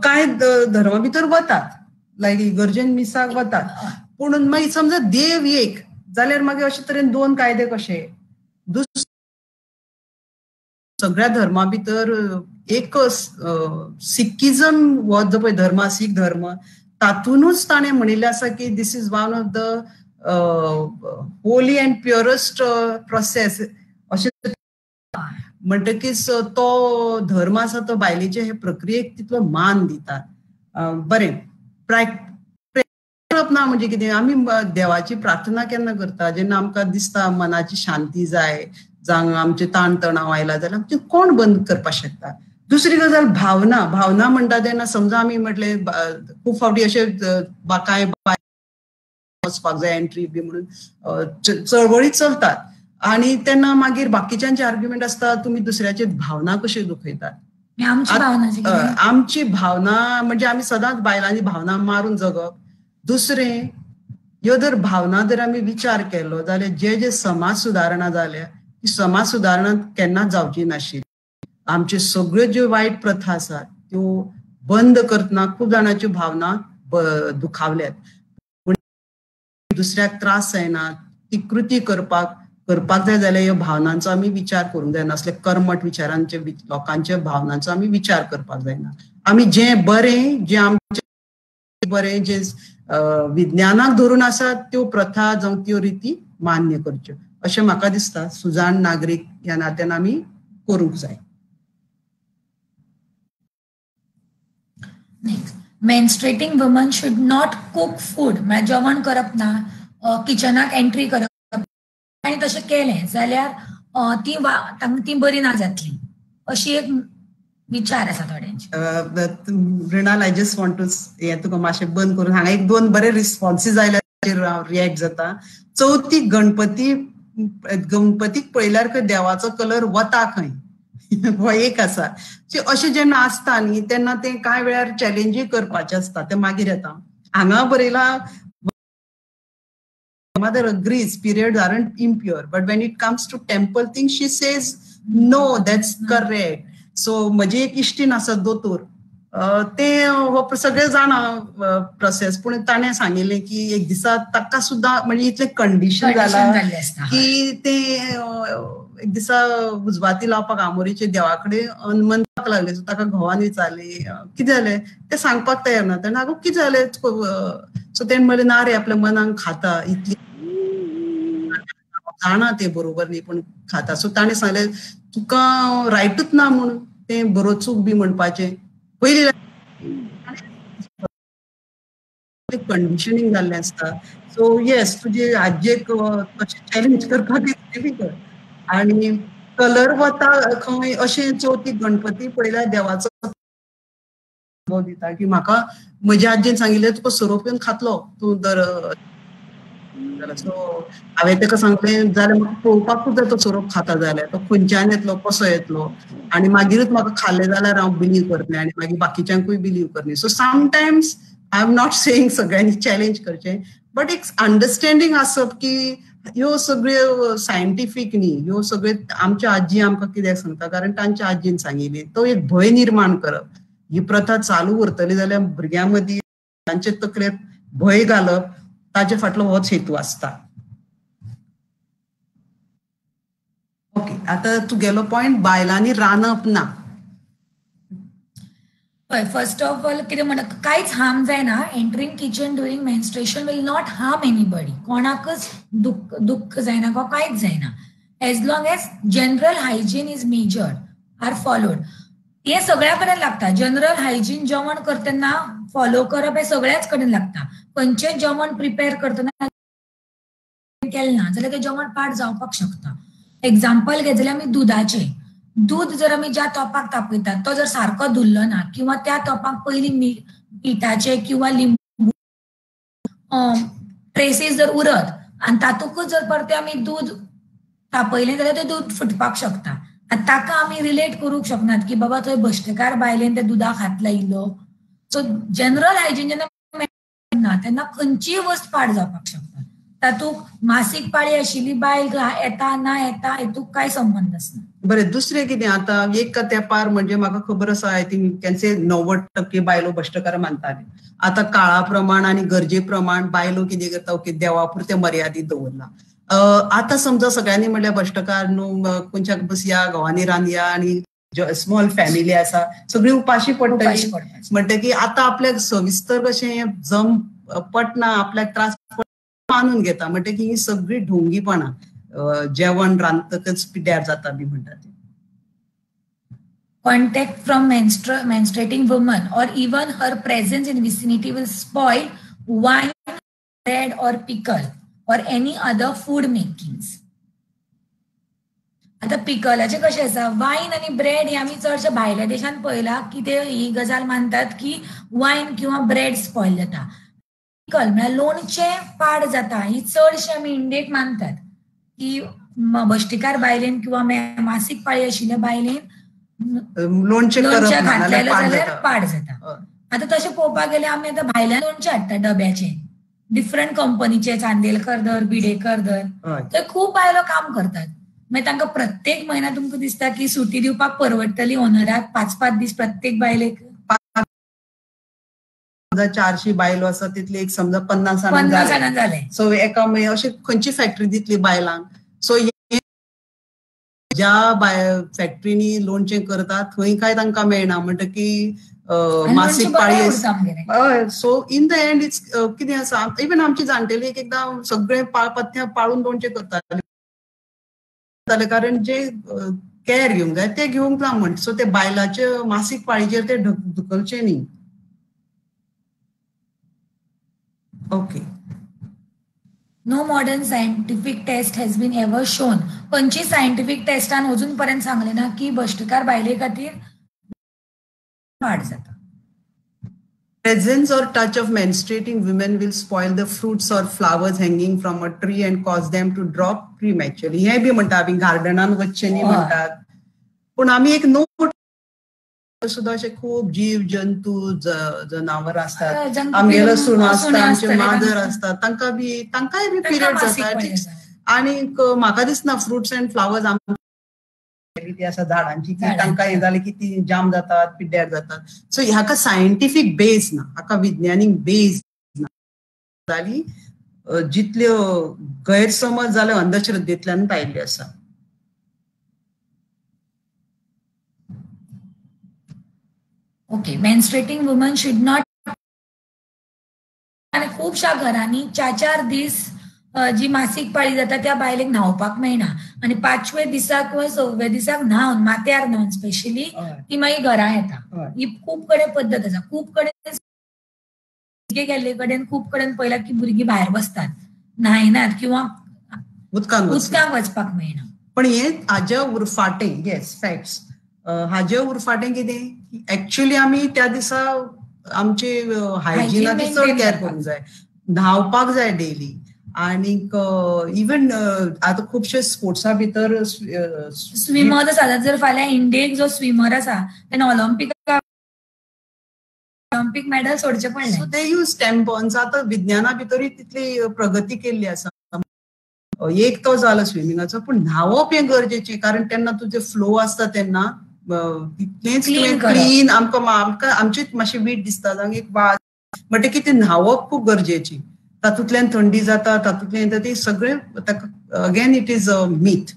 कांय धर्मा भितर वतात, लायक इगर्जेन मिसाक वतात, पूण मागीर समजा देव एक जाल्यार मागीर अशे तरेन दोन कायदे कशे? सगळ्या धर्मा भितर एक सिक्किजम हो जो पळय धर्म, सीख धर्म, तातूनच ताणें म्हणिल्लें आसा की this is one of the holy and purest process अशें म्हणटकीच तो धर्म आसा तो बायलेचे हे प्रक्रियेक तितलो मान दिता. बरें, करप ना म्हणजे कितें, आमी देवाची प्रार्थना केन्ना करता? जेन्ना आमकां दिसता मनाची शांती जाय, जावं आमचे ताण तणाव आयला जाल्यार आमचें कोण बंद करपाक शकता? दुसरी गजाल भावना. भावना म्हणटा तेन्ना समजा आमी म्हटलें खूब फावटी अशें कांय वचपाक जाय एंट्री बी म्हणून चळवळी चलतात आनी तेन्ना मागीर बाकीच्यांचे आर्ग्युमेंट आसता तुमी दुसऱ्याची भावना कशी दुखयतात. आमची भावना म्हणजे आमी सदांच बायलांनी भावना मारून जगप. दुसरें, ह्यो जर भावना जर आमी विचार केलो जाल्यार जे जे समाज सुदारणा जाल्या ती समाज सुदारणा केन्नाच जावची नाशिल्ली. आमच्यो सगळ्यो ज्यो वायट प्रथा आसात त्यो बंद करतना खूब जाणांच्यो भावना दुखावल्यात, पूण दुसऱ्याक त्रास जायना ती कृती करपाक जाय जाल्यार ह्यो भावनांचो आमी विचार करूंक जायना, असले कर्मठ विचारांचे लोकांच्या भावनांचो आमी विचार करपाक जायना. आमी जें बरें, जें आमचें बरें, जें विज्ञानाक धरून आसा त्यो प्रथा जावं त्यो रिती मान्य करच्यो अशें म्हाका दिसता. सुजाण नागरीक ह्या नात्यान आमी करूंक जाय. Next, menstruating women should not cook food. म्हळ्यार जेवण करप ना, किचनाक एंट्री करप, आनी तशें केलें जाल्यार ती ती बरी ना जातली अशी एक विचार आसा थोड्यांचे. Mrinal, I just want to हें तुका मातशें बंद करून हांगा एक दोन बरे रिस्पॉन्सीस आयल्यार हांव रिएक्ट जाता. चवथीक गणपती, गणपतीक पळयल्यार खंय देवाचो कलर वता खंय, हो एक आसा. अशें जेन्ना आसता न्ही तेन्ना तें कांय वेळार चॅलेंजूय करपाचें आसता, तें मागीर येता. हांगा बरयलां mother agrees periods aren't impure, but when it comes to temple thing she says no, that's correct. So म्हजी एक इश्टीन आसा दोतोर, ते हो सगळे जाणा प्रोसेस, पूण ताणें सांगिल्लें की एक दिसा ताका सुद्दां म्हणजे इतलें कंडिशन जालां की ते एक दिसा उजवाती लावपाक आमोरीचे देवा कडेन अनमनपाक लागले. सो ताका घोवान विचारलें कितें जालें, तें सांगपाक तयार ना. तेन्ना आगो कितें जालें, सो तेणें म्हणलें ना रे आपल्या मनाक खाता, इतली जाणा तें बरोबर न्ही पूण खाता. सो ताणें सांगलें तुका रायटूच ना म्हूण तें बरो चूक बी म्हणपाचें. पयलीं कंडिशनींग जाल्लें आसता. सो येस, तुजे आजयेक तशें चॅलेंज करपाक डिफिकल्ट. आनी कलर वता खंय अशें चवथीक गणपती पळयल्यार देवाचो दिता की म्हाका म्हज्या आजयेन सांगिल्लें तुका सोरोप येवन खातलो तूं दर. सो हांवें ताका सांगलें जाल्यार म्हाका पळोवपाकूच जाय तो सोरोप खाता जाल्यार तो खंयच्यान येतलो कसो येतलो, आनी मागीरूच म्हाका खाल्लें जाल्यार हांव बिलीव करतलें आनी मागीर बाकीच्यांकूय बिलीव करतलें. So sometimes I am not saying सगळ्यांनी चॅलेंज करचें, बट एक अंडरस्टँडींग आसप की ह्यो सगळ्यो सायंटिफीक न्ही, ह्यो सगळ्यो आमच्या आजी आमकां कित्याक सांगता, कारण तांच्या आजीन सांगिल्ली. तो एक भंय निर्माण करप, ही प्रथा चालू उरतली जाल्यार भुरग्यां मदीं तांचे तकलेर भंय घालप, ताजे फाटलो होच हेतू आसता. ओके, आतां तुगेलो पॉयंट बायलांनी रांदप ना. पळय, फर्स्ट ऑफ ऑल कितें म्हणटा, कांयच हार्म जायना. Entering kitchen during menstruation will not harm anybody. कोणाकच दुख्ख जायना वा कांयच जायना, as long as general hygiene is measured are followed. हें सगळ्या कडेन लागता. जनरल हायजीन जेवण करतना फॉलो करप हें सगळ्याच कडेन लागता. खंयचें जेवण प्रिपेर करतना केलें ना जाल्यार तें जेवण पाड जावपाक शकता. एग्जाम्पल घेत जाल्यार आमी दुदाचें, दूद जर आमी ज्या तोपाक तापयतात तो जर सारको धुल्लो ना किंवा त्या तोपाक पयलीं पिठाचे किंवा लिंबू ट्रेसीस जर उरत आनी तातूंकच जर परतें आमी दूद तापयलें जाल्यार तें दूद फुटपाक शकता. आनी ताका आमी रिलेट करूंक शकनात की बाबा थंय भश्टेकार बायलेन त्या दुदाक हात लायिल्लो. सो जनरल हायजीन जेन्ना ना तेन्ना खंयचीय वस्त पाड जावपाक शकता. तातूंत मासीक पाळी आशिल्ली बायल येता ना येता हेतूंत कांय संबंद आसना. बरें, दुसरें कितें आतां एक तेंपार म्हणजे म्हाका खबर आसा, I think can say 90% बायलो भश्टकार मानताले. आतां काळा प्रमाण आनी गरजे प्रमाण बायलो कितें करता, ओके देवा पुरतें मर्यादीत दवरलां. आतां समजा सगळ्यांनी म्हणल्यार भश्टकार न्हू, खंयच्या बसया घोवांनी रांदया आनी स्मॉल फॅमिली आसा, सगळी उपाशी पडटली. म्हणटकीर आतां आपल्याक सविस्तर कशें जम पटना, आपल्याक त्रास मानून घेता. म्हणटकीर ही सगळी ढोंगीपणां, जेवण रांदतकच पिड्ड्यार जाता बी म्हणटा ते. Contact from menstruating woman or even her presence in vicinity will spoil wine, bread or pickle or any other food makings. आतां पिकलाचें कशें आसा, वायन आनी ब्रेड हे आमी चडशे भायल्या देशान पळयला की ते ही गजाल मानतात की वायन किंवा ब्रेड स्पॉयल जाता. पिकल म्हळ्यार लोणचें पाड जाता, ही चडशे आमी इंडियेक मानतात की भश्टीकार बायलेन किंवा मासीक पाळी आशिल्ल्या बायलेन लोणचें घातलें जाल्यार पाड जाता. आतां तशें पळोवपाक गेल्यार आमी आतां भायल्यान लोणचें हाडटा डब्याचें, डिफरंट कंपनीचे, चांदेलकर धर, बिडेकर धर, थंय खूब बायलो काम करतात. मागीर तांकां प्रत्येक म्हयन्या तुमकां दिसता की सुटी दिवपाक परवडटली ओनराक, 5-5 दीस प्रत्येक बायलेक. 400 बायलो आसा तितले एक समजा 50 जाणां जाले. सो एका अशें खंयची फॅक्टरी दितली बायलांक. सो ज्या फॅक्टरीनी लोणचें करतात थंय काय तांकां मेळना, म्हणटकीर मासीक पाळी. So in the end it's कितें आसा, इवन आमची जाणटेली एक एकदां सगळें पथ्यां पाळून लोणचें करताले, कारण जे कॅर घेवंक जाय ते घेवंक ना म्हण. सो ते बायलाचे मासीक पाळीचेर ते धुकलचे न्ही. Okay. No modern scientific test has been ever shown. खंयची सायंटिफीक टेस्टान अजून पर्यंत सांगलें ना की भश्टकार बायले खातीर वाड जाता. Presence or touch of menstruating women will spoil the fruits or flowers hanging from a tree and cause them to drop prematurely. हें बी म्हणटा आमी गार्डनान वचचें न्ही म्हणटात, पूण आमी एक नोट सुद्दां अशे खूब जीव जंतू जनावर आसतात, आमगेलो सुणो आसता, आमचे माजर आसता, तांकां बी तांकांय बी पिरियड जाता. आनीक म्हाका दिसना फ्रुट्स अँड फ्लावर्स ती आसा झाडांची की तांकां हें जालें की ती जाम जातात, पिड्ड्यार जातात. सो हाका सायंटिफीक बेज ना, हाका विज्ञानीक बेज ना. जाली जितल्यो गैरसमज जाले अंधश्रद्धेंतल्यान आयिल्ल्यो आसा. Okay, menstruating woman should not. आनी खुबश्या घरांनी 4-4 दीस जी मासीक पाळी जाता त्या बायलेक न्हांवपाक मेळना, आनी 5व्या दिसाक किंवा 6व्या दिसाक न्हावन, माथ्यार न्हावन स्पेशली ती मागीर घरा येता. ही खूब कडेन पद्दत आसा. खूब कडेन गेल्ले कडेन खूब कडेन पळयला की भुरगीं भायर बसतात, न्हायनात किंवा उदकांत वचपाक मेळना. पण हे हाज्या उरफाटें, येस फॅक्ट्स, हाजे उरफाटें कितें एक्च्युअली आमी त्या दिसा आमचे हायजिनाची चड कॅर करूंक जाय, न्हांवपाक जाय डेली. आनीक इवन आतां खुबशे स्पोर्ट्सा भितर स्विमर आसा, जर फाल्यां इंडियेक जो स्विमर आसा तेणें ऑलिम्पिक मॅडल सोडचें पडलें. सो ते यूज टॅम्पॉन्स. आतां विज्ञाना भितरूय तितली प्रगती केल्ली आसा. एक तो जालो स्विमिंगाचो, पूण न्हांवप हें गरजेचें, कारण तेन्ना तुजें फ्लो आसता तेन्ना तितलेंच क्लीन आमकां आमकां आमचीच मातशी वीट दिसता, एक वास, म्हणटकीर तें न्हांवप खूब गरजेची. तातूंतल्यान थंडी जाता, तातूंतल्यान येता, ते सगळें again it is a myth.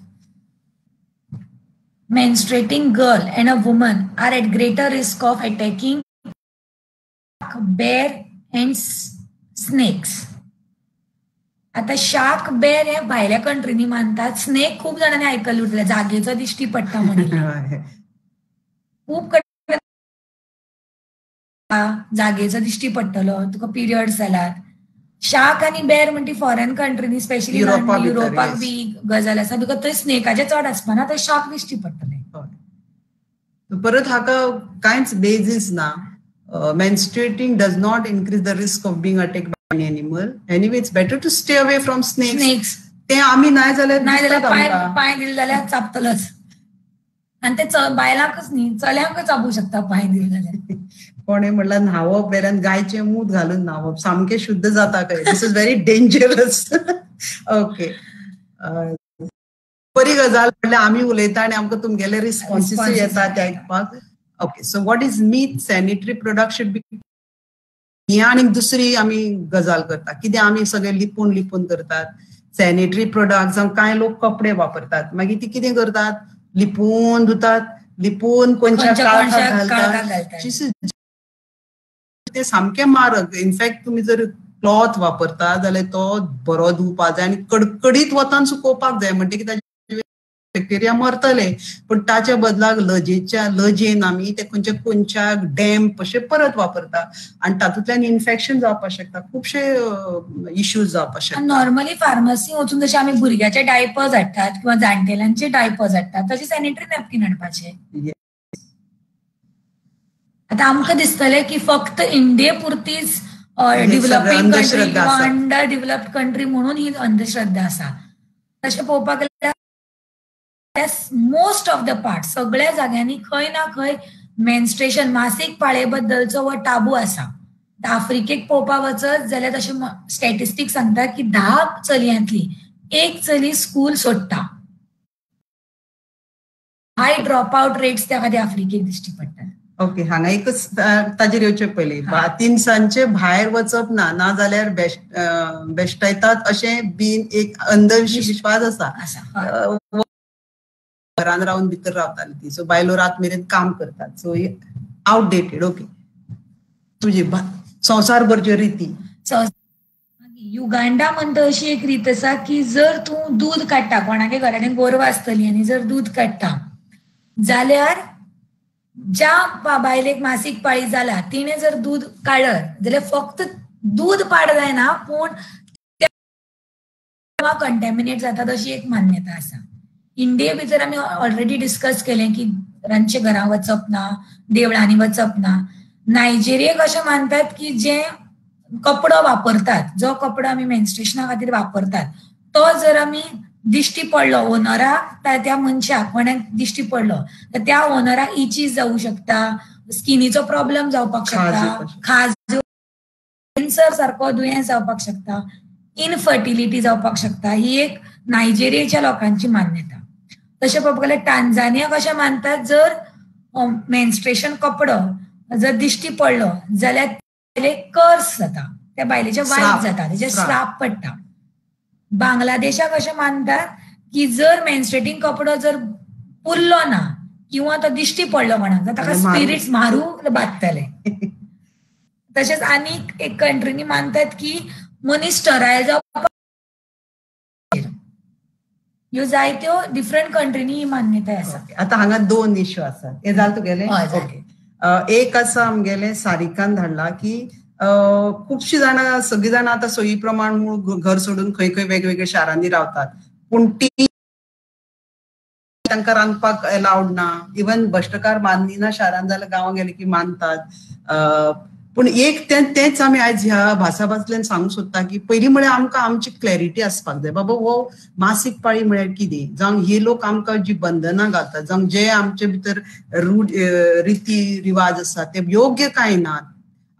Menstruating girl and a woman are at greater risk of attacking bear and snakes. आतां शार्क बेर हे भायल्या कंट्रीनी मानतात, स्नेक खूब जाणांनी आयकल्लें उरतलें, जागेचो दिश्टी पडटा म्हणून. खूब कडेन जागेचो दिश्टी पडटलो, तुका पिरियड्स जाल्यार. शार्क आनी बेर म्हणटी फॉरेन कंट्रीनी स्पेशली युरोपाक बी गजाल आसा, because थंय स्नेकाचे चड आसपाना, थंय शार्क दिश्टी पडटले. परत हाका कांयच बेजीस ना. Menstruating does not increase the risk of being attacked by an animal. Anyway, it's better to stay away from snakes. ते आमी नाय जाल्यार पांय दिले जाल्यार चापतलोच, आनी ते बायलांकच न्ही चल्यांकूय चापूंक शकता पांय दिले जाल्यार. कोणें म्हणल्यार न्हांवप वेल्यान गायचें मूत घालून न्हांवप सामकें शुद्ध जाता खंय. This is very dangerous. Okay, बरी गजाल म्हणल्यार आमी उलयता आनी आमकां तुमगेले रिस्पॉन्सीस येता ते आयकपाक. Okay, so what is myth? Sanitary product should be. ही आनी दुसरी आमी गजाल करता, कितें आमी सगळे लिपून लिपून करतात. सॅनिटरी प्रोडक्ट जावं कांय लोक कपडे वापरतात, मागीर ती कितें करतात, लिपून धुतात, लिपून कोणच्या काळखाक घालतात, ते सामकें मारक. इनफॅक्ट तुमी जर क्लॉथ वापरता जाल्यार तो बरो धुवपाक जाय आनी कडकडीत वतान सुकोवपाक जाय, म्हणटकीर ताजे बॅक्टेरिया मरतले. पूण ताच्या बदलाक लजेच्या लजेन आमी ते खंयच्या कोनशाक डॅम्प अशें परत वापरता आनी तातूंतल्यान इन्फेक्शन जावपाक शकता, खुबशे इश्यूज जावपाक शकता. नॉर्मली फार्मसी वचून जशे आमी भुरग्याचे डायपर्स हाडटात किंवा जाणटेल्यांचे डायपर्स हाडटात तशे सॅनिटरी नॅपकीन हाडपाचे. आतां आमकां दिसतलें की फक्त इंडिये पुरतीच डेव्हलपिंग कंट्री किंवा अंडर डेव्हलप्ड कंट्री म्हणून ही अंधश्रद्धा आसा. तशें पळोवपाक गेल्यार मोस्ट ऑफ the part सगळ्या जाग्यांनी खंय ना खंय मेन्स्ट्रेशन मासीक पाळे बद्दलचो हो टाबू आसा. आफ्रिकेक पळोवपाक वचत जाल्यार तशें स्टॅटिस्टिक्स सांगता की 10 चलयांतली एक चली स्कूल सोडटा. हाय ड्रॉप आउट रेट्स त्या खातीर आफ्रिकेक दिश्टी पडटात. ओके, हांगा एकच ताजेर येवचे पयलीं, तिनसांचे भायर वचप ना, ना जाल्यार बेश्टायतात अशें बीन एक अंधविश्वास आसा. घरान रावन भितर रावताली ती, सो बायलो रात मेरेन काम करतात, सो आउटडेटेड. ओके, तुजी संवसारभरच्यो रिती. युगांडा म्हणटा अशी एक रीत आसा की जर तूं दूद काडटा, कोणागे घरान गोरवां आसतली आनी जर दूद काडटा जाल्यार ज्या बायलेक मासीक पाळी जाला तिणे जर दूद काडत जाल्यार फक्त दूद पाड जायना पूण कंटेमिनेट जाता अशी एक मान्यता आसा. इंडिये भितर आमी ऑलरेडी डिस्कस केलें की रांदचे घरां वचप ना, देवळांनी वचप ना. नायजेरियेक अशें मानतात की जे कपडो वापरतात, जो कपडो आमी मेन्स्ट्रेशना खातीर वापरतात तो जर आमी दिश्टी पडलो ओनराक, त्या मनशाक कोणाक दिश्टी पडलो तर त्या ओनराक इचीज जावं शकता, स्किनीचो प्रॉब्लम जावपाक शकता, खाज, कॅन्सर सारको दुयेंस जावपाक शकता, इनफर्टिलिटी जावपाक शकता. ही एक नायजेरियेच्या लोकांची मान्यता. तशें पळोवपाक गेल्यार टांझानिया कशें मानतात, जर मेन्स्ट्रेशन कपडो जर दिश्टी पडलो जाल्यार कर्स जाता, त्या बायलेचे वायट जाता, तेजे श्राप पडटा. बांगलादेशाक अशें मानतात की जर मेन्स्ट्रेटिंग कपडो जर पुरलो ना किंवा तो दिश्टी पडलो कोणाक तर ताका स्पिरिट्स मारू बादतले. तशेंच आनीक एक कंट्रीनी मानतात की मनीस स्टरायल जावपाक. ह्यो जायत्यो डिफरंट कंट्रीनी ही मान्यताय आसा. आतां हांगा दोन इश्यू आसात, हे जालें तुगेलें? ओके, एक आसा आमगेलें सारिकान धाडला की खुबशीं जाणां, सगळीं जाणां आतां सोयी प्रमाण मूळ घर सोडून खंय खंय वेगवेगळ्या शारांनी रावतात, पूण ती तांकां रांदपाक एलावड ना, इवन भश्टकार मानना शारान जाल्यार गांवां गेले की मानतात. पूण एक तेंच आमी आयज ह्या भासाभासल्यान सांगूंक सोदता की पयलीं म्हळ्यार आमकां आमची क्लॅरिटी आसपाक जाय, बाबा हो मासीक पाळी म्हळ्यार कितें, जावं ही लोक आमकां जी बंधनां घालतात, जावं जे आमचे भितर रूढ रिती रिवाज आसा ते योग्य कांय ना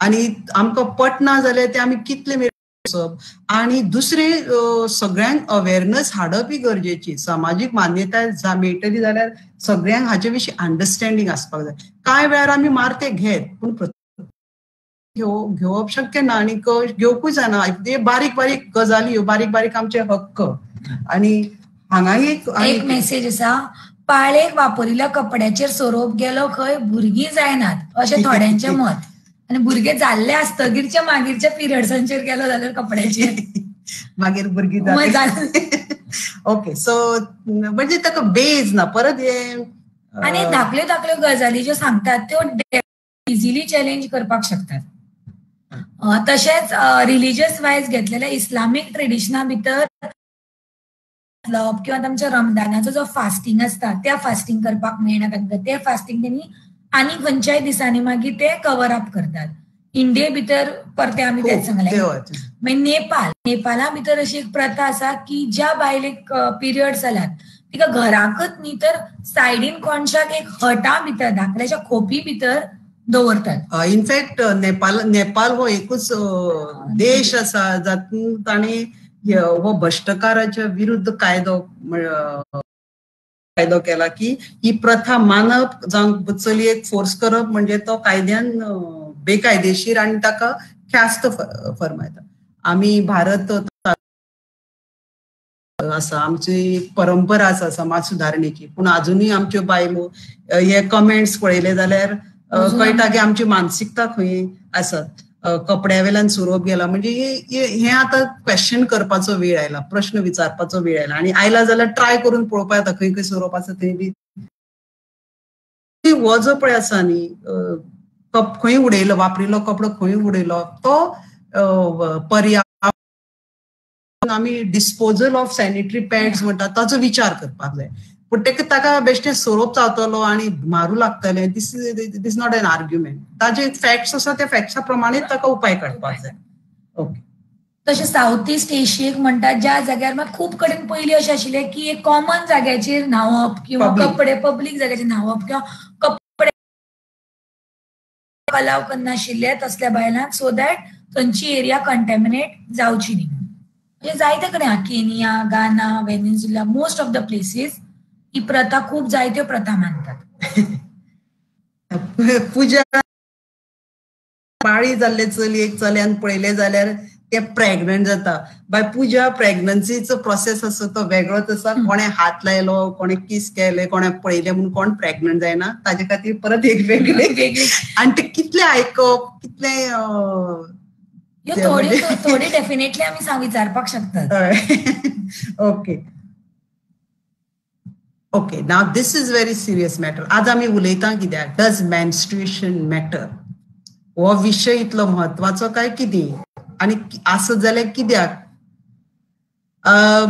आनी आमकां पटना जाल्यार ते आमी कितले मेरेन वचप. आनी दुसरें सगळ्यांक अवेरनस हाडप ही गरजेची, समाजीक मान्यताय मेळटली जाल्यार सगळ्यांक हाचे विशीं अंडरस्टँडींग आसपाक जाय. कांय वेळार आमी मारते घेत पूण घेवप शक्य ना आनी घेवपूय जायना. ते बारीक बारीक गजाली, ह्यो बारीक बारीक आमचे हक्क. आनी हांगा एक मेसेज आसा, पाळेक वापरिल्ल्या कपड्याचेर सोरोप गेलो खंय भुरगीं जायनात अशें थोड्यांचें मत, आनी भुरगे जाल्ले आसतगीरच्या मागीरच्या पिरियड्सांचेर गेलो जाल्यार कपड्याचेर मागीर भुरगीं जाले. ओके, सो म्हणजे ताका बेज ना परत हे. आनी धाकल्यो धाकल्यो गजाली ज्यो सांगतात त्यो इजिली चॅलेंज करपाक शकतात. तशेंच रिलिजियस वायज घेतलेल्या इस्लामीक ट्रेडिशना भितर किंवा तांच्या रमदानाचो जो फास्टिंग आसता त्या फास्टिंग करपाक मेळना तांकां, ते फास्टिंग तेणी आनी खंयच्याय दिसांनी मागीर ते कवर अप करतात. इंडिये भितर परते आमी तेच सांगलें. मागीर नेपाल, नेपाला भितर अशी एक प्रथा आसा की ज्या बायलेक पिरियड्स जाल्यात तिका घराकच न्ही तर सायडीन कोणशाक एक हटा भितर, धाकल्याच्या खोपी भितर दवरतात. इनफॅक्ट नेपाल हो एकूच देश आसा जातूंत तांणी हो भश्टकाराच्या विरुद्ध कायदो कायदो केला की ही प्रथा मानप जावं चलयेक फोर्स करप म्हणजे तो कायद्यान बेकायदेशीर आनी ताका ख्यास्त फर्मायता. आमी भारत आसा, आमची परंपरा आसा समाज सुधारणेची, पूण अजुनूय आमच्यो बायलो हे कमेंट्स पळयले जाल्यार कळटा की आमची मानसिकता खंय आसत. कपड्या वेल्यान सोरोप गेला म्हणजे हे आतां क्वेश्चन करपाचो वेळ आयला, प्रश्न विचारपाचो वेळ आयला. आनी आयला जाल्यार ट्राय करून पळोवपा येता खंय खंय सोरोप आसा थंय बी. हो जो पळय आसा न्ही कप खंय उडयलो, वापरिल्लो कपडो खंय उडयलो तो पर्यावरण आमी डिस्पोजल ऑफ सॅनिटरी पॅड्स म्हणटा ताचो विचार करपाक जाय. पूण ताका बेश्टे सोरोप चावतलो आनी मारू लागतले, this is not an argument. ताजे फॅक्ट्स आसा त्या फॅक्ट्सा प्रमाणे ताका उपाय काडपाक जाय. ओके. तशें सावथ इस्ट एशियेक म्हणटात ज्या जाग्यार मात खूब कडेन पयलीं अशें आशिल्लें की एक कॉमन जाग्याचेर न्हांवप किंवा कपडे पब्लीक जाग्याचेर न्हांवप किंवा कपडे अलाव करनाशिल्ले तसल्या बायलांक, सो that थंयची एरिया कंटेमिनेट जावची न्ही. म्हणजे जायते कडेन Kenya, Ghana, Venezuela, most of the places ही प्रथा खूब जायत्यो प्रथा मानतात. पुजा पाळी जाल्ले चलयेक चल्यान पळयले जाल्यार ते प्रेग्नंट जाता. बाय पुजा प्रेग्नन्सीचो प्रोसेस आसा तो वेगळोच आसा. कोणे हात लायलो, कोणे किस केले, कोणे पळयले म्हणून कोण प्रेग्नंट जायना. ताजे खातीर परत एक वेगळे आनी ते कितले आयकप कितले थोडे थोडे डेफिनेटली आमी विचारपाक शकतात. Okay okay. Now this is very serious matter. आज आमी उलयता कित्याक, डज मेन्स्ट्रुएशन मॅटर हो विशय इतलो म्हत्वाचो काय कितें आनी आसत जाल्यार कित्याक?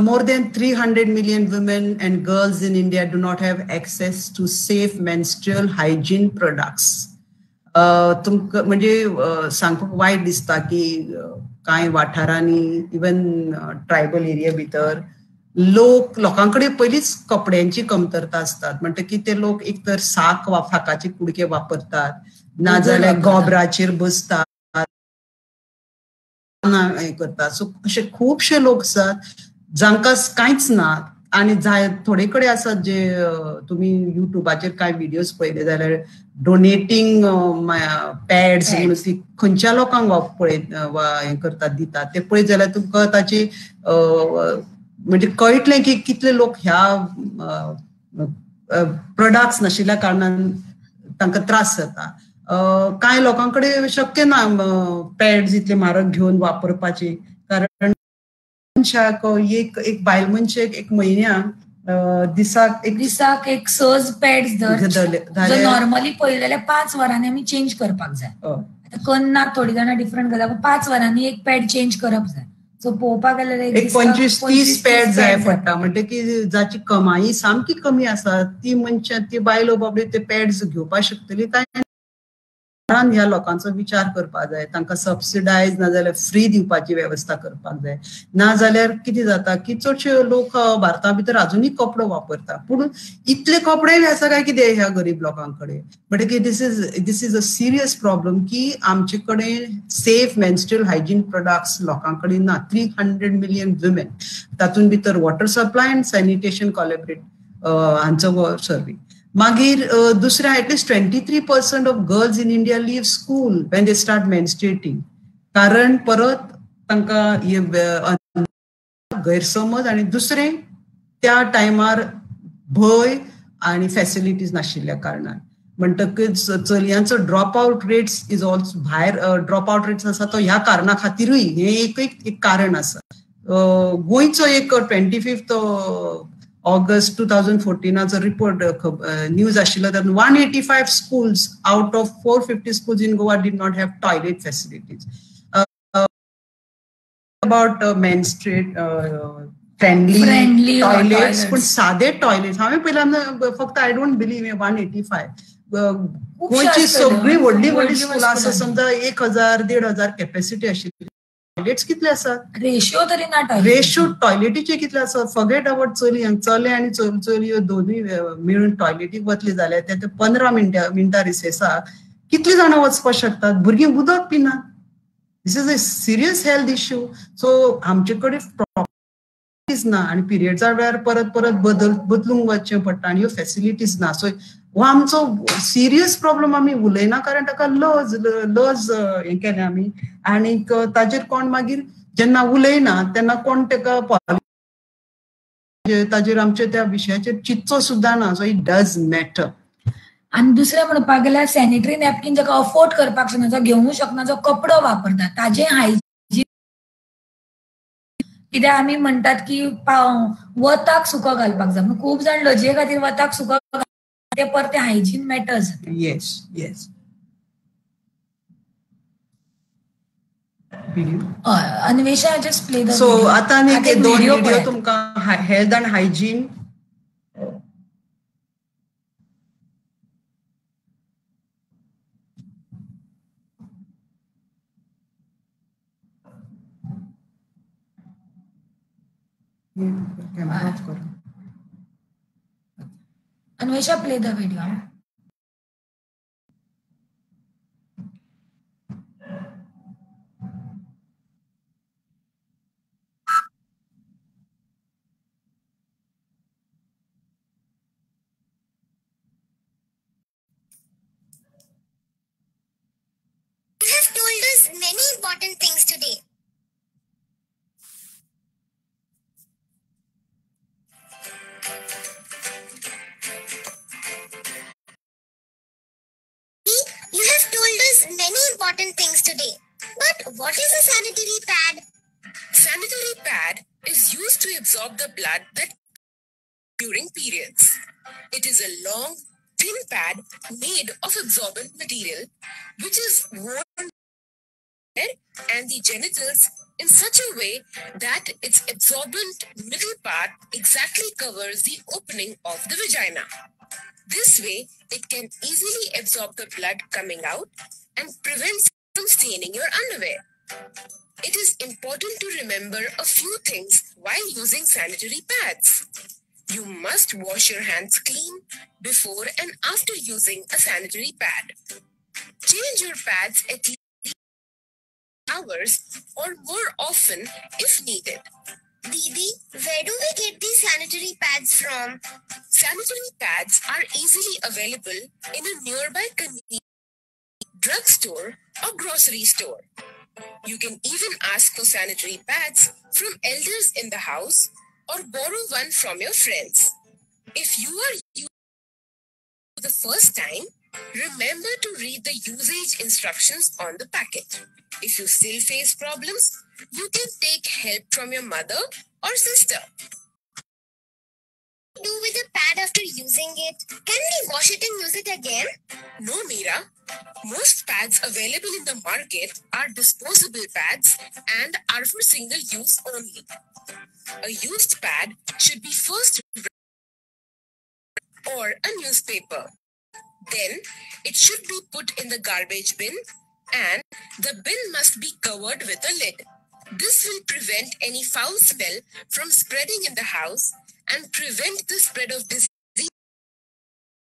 More than 300 million women and girls in India do not have access to safe menstrual hygiene products. तुमकां म्हणजे सांगपाक वायट दिसता की कांय वाठारांनी इवन ट्रायबल एरिया भितर लोक लोकां कडेन पयलींच कपड्यांची कमतरता आसतात. म्हणटकीर ते लोक एक तर साक वा साकाचे कुडके वापरतात, नाजाल्यार गोबराचेर बसतात, हें करतात. सो अशे खुबशे लोक आसात जांकां कांयच ना. आनी जाय थोडे कडेन आसात जे तुमी युट्यूबाचेर कांय व्हिडियोज पळयले जाल्यार डोनेटींग पॅड्स म्हणून खंयच्या लोकांक पळयत वा हें करतात दितात ते पळयत जाल्यार तुमकां ताची म्हणजे कळटलें की कितले लोक ह्या प्रोडक्ट्स नाशिल्ल्या कारणान तांकां त्रास जाता. कांय लोकां कडेन शक्य ना पॅड्स इतले म्हारग घेवन वापरपाची, कारण मनशाक एक एक बायल मनशेक एक म्हयन्याक दिसाक एक दिसाक एक 6 पॅड्स धर नॉर्मली पळयले जाल्यार 5 वरांनी आमी चेंज करपाक जाय. आतां करना थोडी जाणां डिफरंट करता, पूण 5 वरांनी एक पॅड चेंज करप जाय. सो पळोवपाक गेल्यार एक 25-30 पॅड जाय पडटा. म्हणटकीर जाची कमाई सामकी कमी आसा ती मनशां ती बायलो बाबडी ते पॅड्स घेवपाक शकतली काय? ह्या लोकांचो विचार करपाक जाय. तांकां सबसिडायज नाजाल्यार फ्री दिवपाची वेवस्था करपाक जाय. नाजाल्यार कितें जाता की चडशे लोक भारता भितर अजुनूय कपडो वापरता, पूण इतले कपडे बी आसा काय कितें ह्या गरीब लोकां कडेन? म्हणटकीर this is a serious problem की आमचे कडेन सेफ मेन्स्ट्रुअल हायजीन प्रोडक्ट्स लोकां कडेन ना. 300 मिलियन वुमेन, तातूंत भितर water supply and sanitation collaborate हांचो सर्वे. मागीर दुसरें, at least 23% of girls in India leave school when they start menstruating, कारण परत तांकां गैरसमज आनी दुसरें त्या टायमार भंय आनी फॅसिलिटीज नाशिल्ल्या कारणान. म्हणटकच चलयांचो drop out rates is also भायर ड्रॉप आउट रेट्स आसा तो ह्या कारणा खातीरूय हें एक एक कारण आसा. गोंयचो एक 25 ऑगस्ट 2014 रिपोर्ट न्यूज आशिल्लो, तातूंत 185 schools out of 450 schools in Goa did not have toilet facilities. About menstruate friendly toilets, पूण सादे टॉयलेट्स हांवें पयल्या फक्त I don't believe 185. गोंयची सगळीं व्हडली व्हडली स्कुलां आसा, समजा 1000 1500 कॅपेसिटी आशिल्ली, टॉयलेट्स कितले आसात? रेशियो तरी ना, रेशियो टॉयलेटीचे कितले आसात? फॉरगेट अबाउट चली, चले आनी चलयो दोनूय मेळून टॉयलेटीक वतले जाल्यार ते 15 मिनटां रिसेसाक कितली जाणां वचपाक शकतात? भुरगीं उदक पिनात. This is a serious health issue. So आमचे कडेन फॅसिलिटीज ना आनी पिरियड्सा वेळार परत परत बदलूंक वचचें पडटा आनी ह्यो फॅसिलिटीज ना. सो हो आमचो सिरियस प्रॉब्लम आमी उलयना कारण ताका लज लज हें केलें आमी आनीक ताजेर कोण मागीर जेन्ना उलयना तेन्ना कोण ताका ताजेर आमच्या त्या विशयाचेर चिंतचो सुद्दां ना. So it does matter. आनी दुसरें म्हणपाक गेल्यार सॅनिटरी नॅपकीन जाका अफोर्ड करपाक शकना, जो घेवंक शकना, जो कपडो वापरता ताजें हायजीन. कित्याक आमी म्हणटात की वताक सुको घालपाक जाय, खूब जाण लजे खातीर वताक सुको ते परते hygiene matters. Yes yes. Anvesha just play the. So आतां आनी दोन व्हिडिओ तुमकां health and hygiene. Camera off करो. Anvesha, play the video. You have told us many important things today. You have told us many important things today. But what is a sanitary pad? Sanitary pad is used to absorb the blood that during periods. It is a long, thin pad made of absorbent material which is worn and the genitals in such a way that its absorbent middle part exactly covers the opening of the vagina. This way, it can easily absorb the blood coming out and prevents from staining your underwear. It is important to remember a few things while using sanitary pads. You must wash your hands clean before and after using a sanitary pad. Change your pads at least hours or more often if needed. Didi, where do we get these sanitary pads from? Sanitary pads are easily available in a nearby convenience drugstore or grocery store. You can even ask for sanitary pads from elders in the house or borrow one from your friends. If you are using for the first time, remember to read the usage instructions on the packet. If you still face problems, you can take help from your mother or sister. Do with the pad after using it? Can we wash it and use it again? No, Meera. Most pads available in the market are disposable pads and are for single use only. A used pad should be first or a newspaper. Then it should be put in the garbage bin and the bin must be covered with a lid. This will prevent any foul smell from spreading in the house and prevent the spread of disease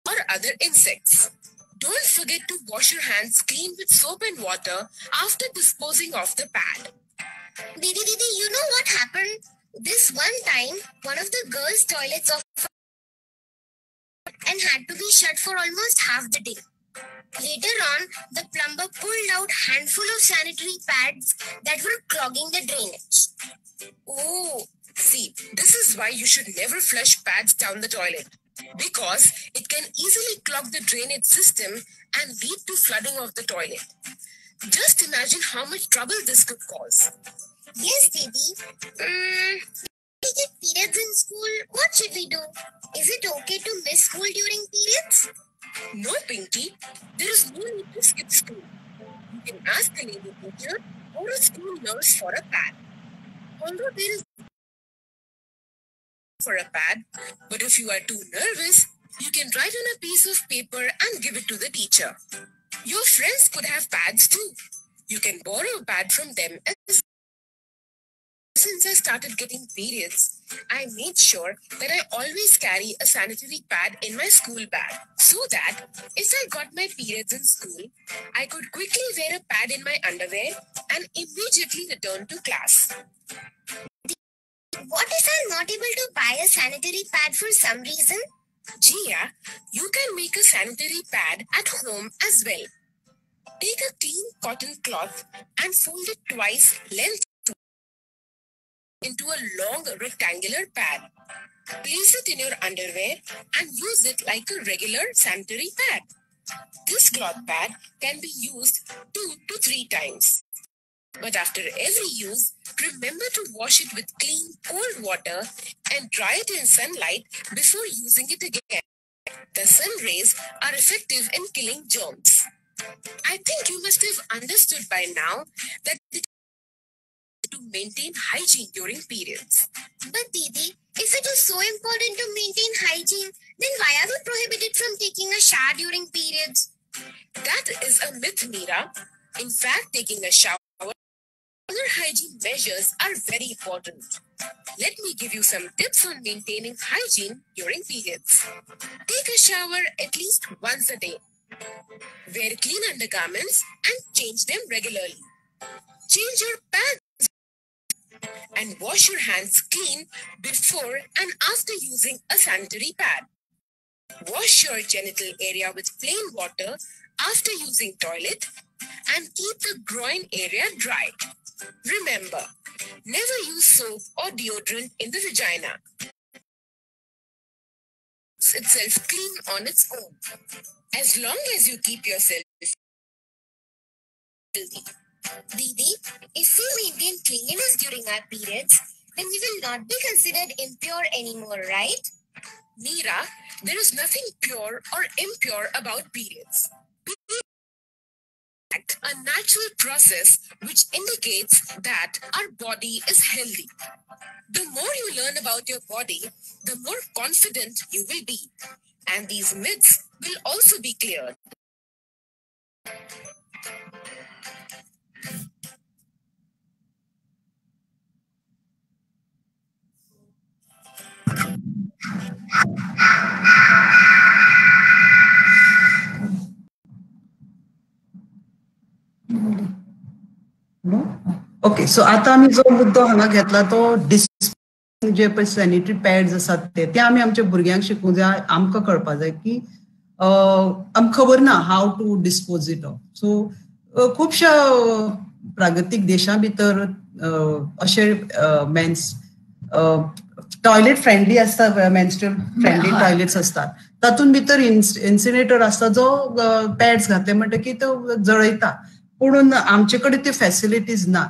or other insects. Don't forget to wash your hands clean with soap and water after disposing of the pad. Didi, Didi, you know what happened? This one time, one of the girls' toilets off and had to be shut for almost half the day. Later on, the plumber pulled out handful of sanitary pads that were clogging the drainage. Oh, see, this is why you should never flush pads down the toilet, because it can easily clog the drainage system and lead to flooding of the toilet. Just imagine how much trouble this could cause. Yes, Didi. We get periods in school. What should we do? Is it okay to miss school during periods? No, Pinky. There is no need to skip school. You can ask a lady teacher or a school nurse for a pad. Although there is for a pad, but if you are too nervous, you can write on a piece of paper and give it to the teacher. Your friends could have pads too. You can borrow a pad from them as. Since I started getting periods, I made sure that I always carry a sanitary pad in my school bag so that if I got my periods in school, I could quickly wear a pad in my underwear and immediately return to class. What if I'm not able to buy a sanitary pad for some reason? Jia, you can make a sanitary pad at home as well. Take a clean cotton cloth and fold it twice length into a long rectangular pad. Place it in your underwear and use it like a regular sanitary pad. This cloth pad can be used 2 to 3 times. But after every use, remember to wash it with clean cold water and dry it in sunlight before using it again. The sun rays are effective in killing germs. I think you must have understood by now that it to maintain hygiene during periods. But Didi, if it is so important to maintain hygiene, then why are we prohibited from taking a shower during periods? That is a myth, Meera. In fact, taking a shower, other hygiene measures are very important. Let me give you some tips on maintaining hygiene during periods. Take a shower at least once a day. Wear clean undergarments and change them regularly. Change your pads and wash your hands clean before and after using a sanitary pad. Wash your genital area with plain water after using toilet and keep the groin area dry. Remember, never use soap or deodorant in the vagina. It's itself clean on its own, as long as you keep yourself healthy. Didi, if we maintain cleanliness during our periods, then we will not be considered impure anymore, right? Meera, there is nothing pure or impure about periods. A natural process which indicates that our body is healthy. The more you learn about your body, the more confident you will be. And these myths will also be cleared. Okay, so आता आमी जो मुद्दो हांगा घेतला तो जे पळय sanitary pads आसात ते आमी आमच्या भुरग्यांक शिकूंक जाय. आमकां कळपा जाय की आमकां खबर ना how to dispose it off. So खुबश्या प्रागतीक देशां भितर अशे मेन्स टॉयलेट फ्रेंडली आसता, मेन्स्ट्रुअल फ्रेंडली टॉयलेट्स आसतात, तातूंत भितर इन्सिनेटर आसता जो पॅड्स घातले म्हणटकीर तो जळयता. पूण आमचे कडेन त्यो फॅसिलिटीज ना.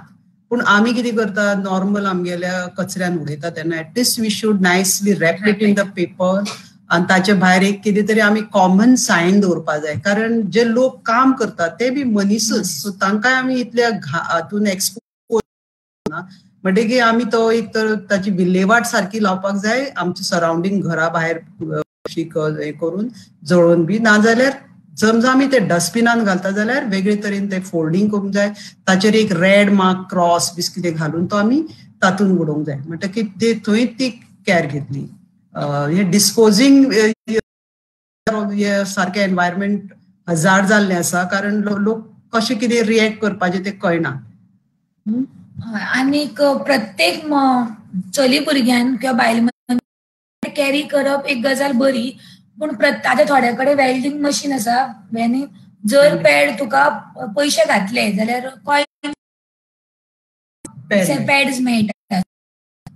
पूण आमी कितें करता, नॉर्मल आमगेल्या कचऱ्यान उडयता तेन्ना at least we should nicely wrap it in the paper आनी ताचे भायर एक कितें तरी आमी कॉमन सायन दवरपा जाय. कारण जे लोक काम करतात ते बी मनीसच, सो तांकांय आमी इतल्या हातून एक्सपोज ना म्हणटकीर आमी तो एक तर ताची विल्हेवाट सारकी लावपाक जाय आमच्या सरावंडींग घरा भायर हे करून जळोवन बी, नाजाल्यार समजा आमी ते डस्टबिनान घालता जाल्यार वेगळे तरेन ते फोल्डींग करूंक जाय, ताचेर एक रेड मार्क क्रॉस बीस कितें घालून तो आमी तातूंत उडोवंक जाय. म्हणटकीर ते थंय ती कॅर घेतली. हे डिस्पोजींग हे सारकें एनवायरमेंट हजार जाल्लें आसा, कारण लोक कशें कितें रिएक्ट करपाचें तें कळना. आनीक प्रत्येक चली भुरग्यान किंवा बायल कॅरी करप एक गजाल बरी, पूण आतां थोड्या कडेन वेल्डिंग मशीन आसा, जर पॅड तुका पयशे घातले जाल्यार कॉयन पॅड्स मेळटा.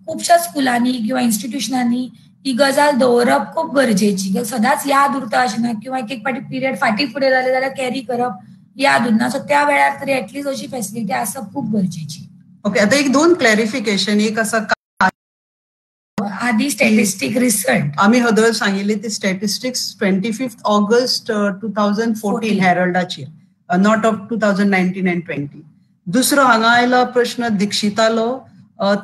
खुबश्या स्कुलांनी किंवा इन्स्टिट्युशनांनी ही गजाल दवरप खूब गरजेची, सदांच याद उरता अशें ना, किंवा एक एक फावटी पिरियड फाटीं फुडें जाले जाल्यार कॅरी करप याद उरना. सो त्या वेळार तरी एटलीस्ट अशी फॅसिलिटी आसप खूब गरजेची. ओके, आतां एक दोन क्लॅरिफिकेशन. एक आसा आदी स्टॅटिस्टीक रिसंट आमी हदळ सांगिल्ली ती statistics 25 August 2014 हेरल्डाची, not of 2019 and 20. दुसरो हांगा आयला प्रश्न दीक्षितालो,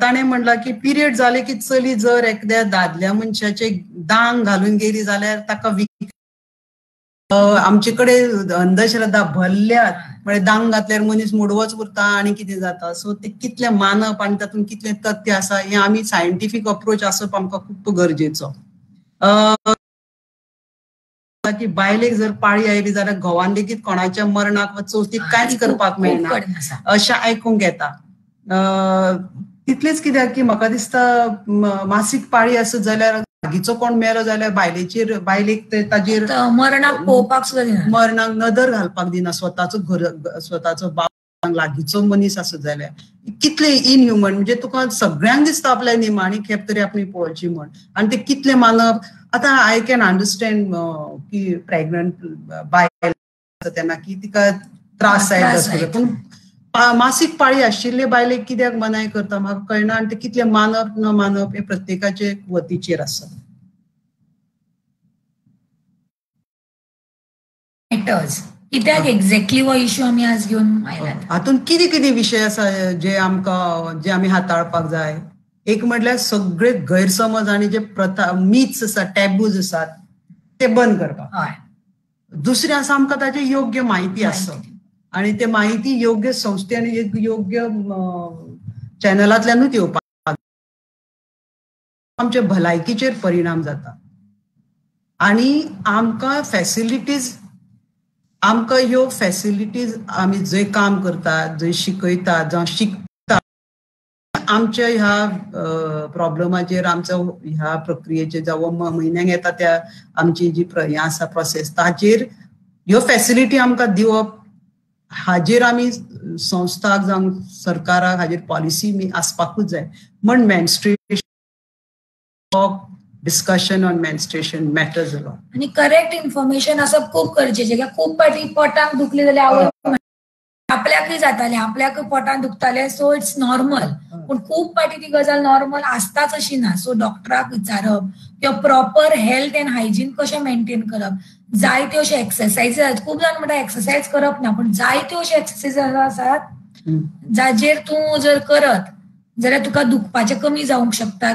ताणें म्हणला की पिरियड जाले की चली जर एकद्या दादल्या मनशाचे दांग घालून गेली जाल्यार ताका आमचे कडेन अंधश्रद्धा भरल्यात, म्हळ्यार दांग घातल्यार मनीस मोडवोच उरता आनी कितें जाता. सो ते कितलें मानप आनी तातूंत कितलें तथ्य आसा हें आमी सायंटिफीक अप्रोच आसप आमकां खूब गरजेचो. की बायलेक जर पाळी आयली जाल्यार घोवान लेगीत कोणाच्या मरणाक वा चवथीक कांयच करपाक मेळना अशें आयकूंक येता. तितलेच कित्याक की म्हाका दिसता मासीक पाळी आसत जाल्यार लागींचो कोण मेलो जाल्यार बायलेचेर, बायलेक ताजेर मरणाक पळोवपाक सुद्दां दिना, मरणाक नदर घालपाक दिना, स्वताचो घर, स्वताचो बाप, लागींचो मनीस आसत जाल्यार कितले इनह्युमन. म्हणजे तुका सगळ्यांक दिसता आपल्या निमाणी खेप तरी आपली पळोवची म्हण, आनी ते कितले मानप. आतां I can understand की प्रेग्नंट बायल आसा तेन्ना की तिका त्रास जायत आसतले, पूण मासीक पाळी आशिल्ले बायलेक कित्याक मनाय करता म्हाका कळना. आनी ते कितले मानप न मानप हे प्रत्येकाचे वतीचेर आसा. कित्याक एक्झॅक्टली हो इश्यू आमी आज घेवन आयल्यात? हातूंत कितें कितें विशय आसा जे आमकां, जे आमी हाताळपाक जाय. एक म्हटल्यार सगळे गैरसमज आनी जे प्रथा, मिथ्स आसा, टॅबूज आसात ते बंद करपाक. दुसरें आसा आमकां ताची योग्य म्हायती आसप, आनी ते म्हायती योग्य संस्थे आनी योग्य चॅनलांतल्यानूच येवपाक. आमच्या भलायकीचेर परिणाम जाता आनी आमकां फॅसिलिटीज, आमकां ह्यो फॅसिलिटीज आमी जंय काम करतात, जंय शिकयतात, जावं शिकता, आमच्या ह्या प्रॉब्लमाचेर, आमच्या ह्या प्रक्रियेचेर, जावं म्हयन्यांक येता त्या आमची जी हें आसा प्रोसेस, ताचेर ह्यो फॅसिलिटी आमकां दिवप, हाजेर आमी संस्थाक जावं सरकाराक हाजेर पॉलिसी आसपाकूच जाय. म्हण menstruation discussion on menstruation matters a lot. आनी करेक्ट इन्फॉर्मेशन आसप खूब गरजेचें. कित्याक खूब फावटी पोटाक दुखलें जाल्यार आवय आपल्याकूय जातालें, आपल्याकूय पोटान दुखतालें, सो it's normal. पूण खूब फावटी ती गजाल नॉर्मल आसताच अशी ना. सो डॉक्टराक विचारप किंवा प्रॉपर हेल्थ एंड हायजीन कशें मेंटेन करप, जायत्यो अश्यो एक्सरसायज, खूब जाण म्हणटा एक्सरसायज करप ना, पूण जायत्यो अश्यो एक्सरसायज आसात जाचेर तूं जर करत जाल्यार तुका दुखपाचें कमी जावंक शकता.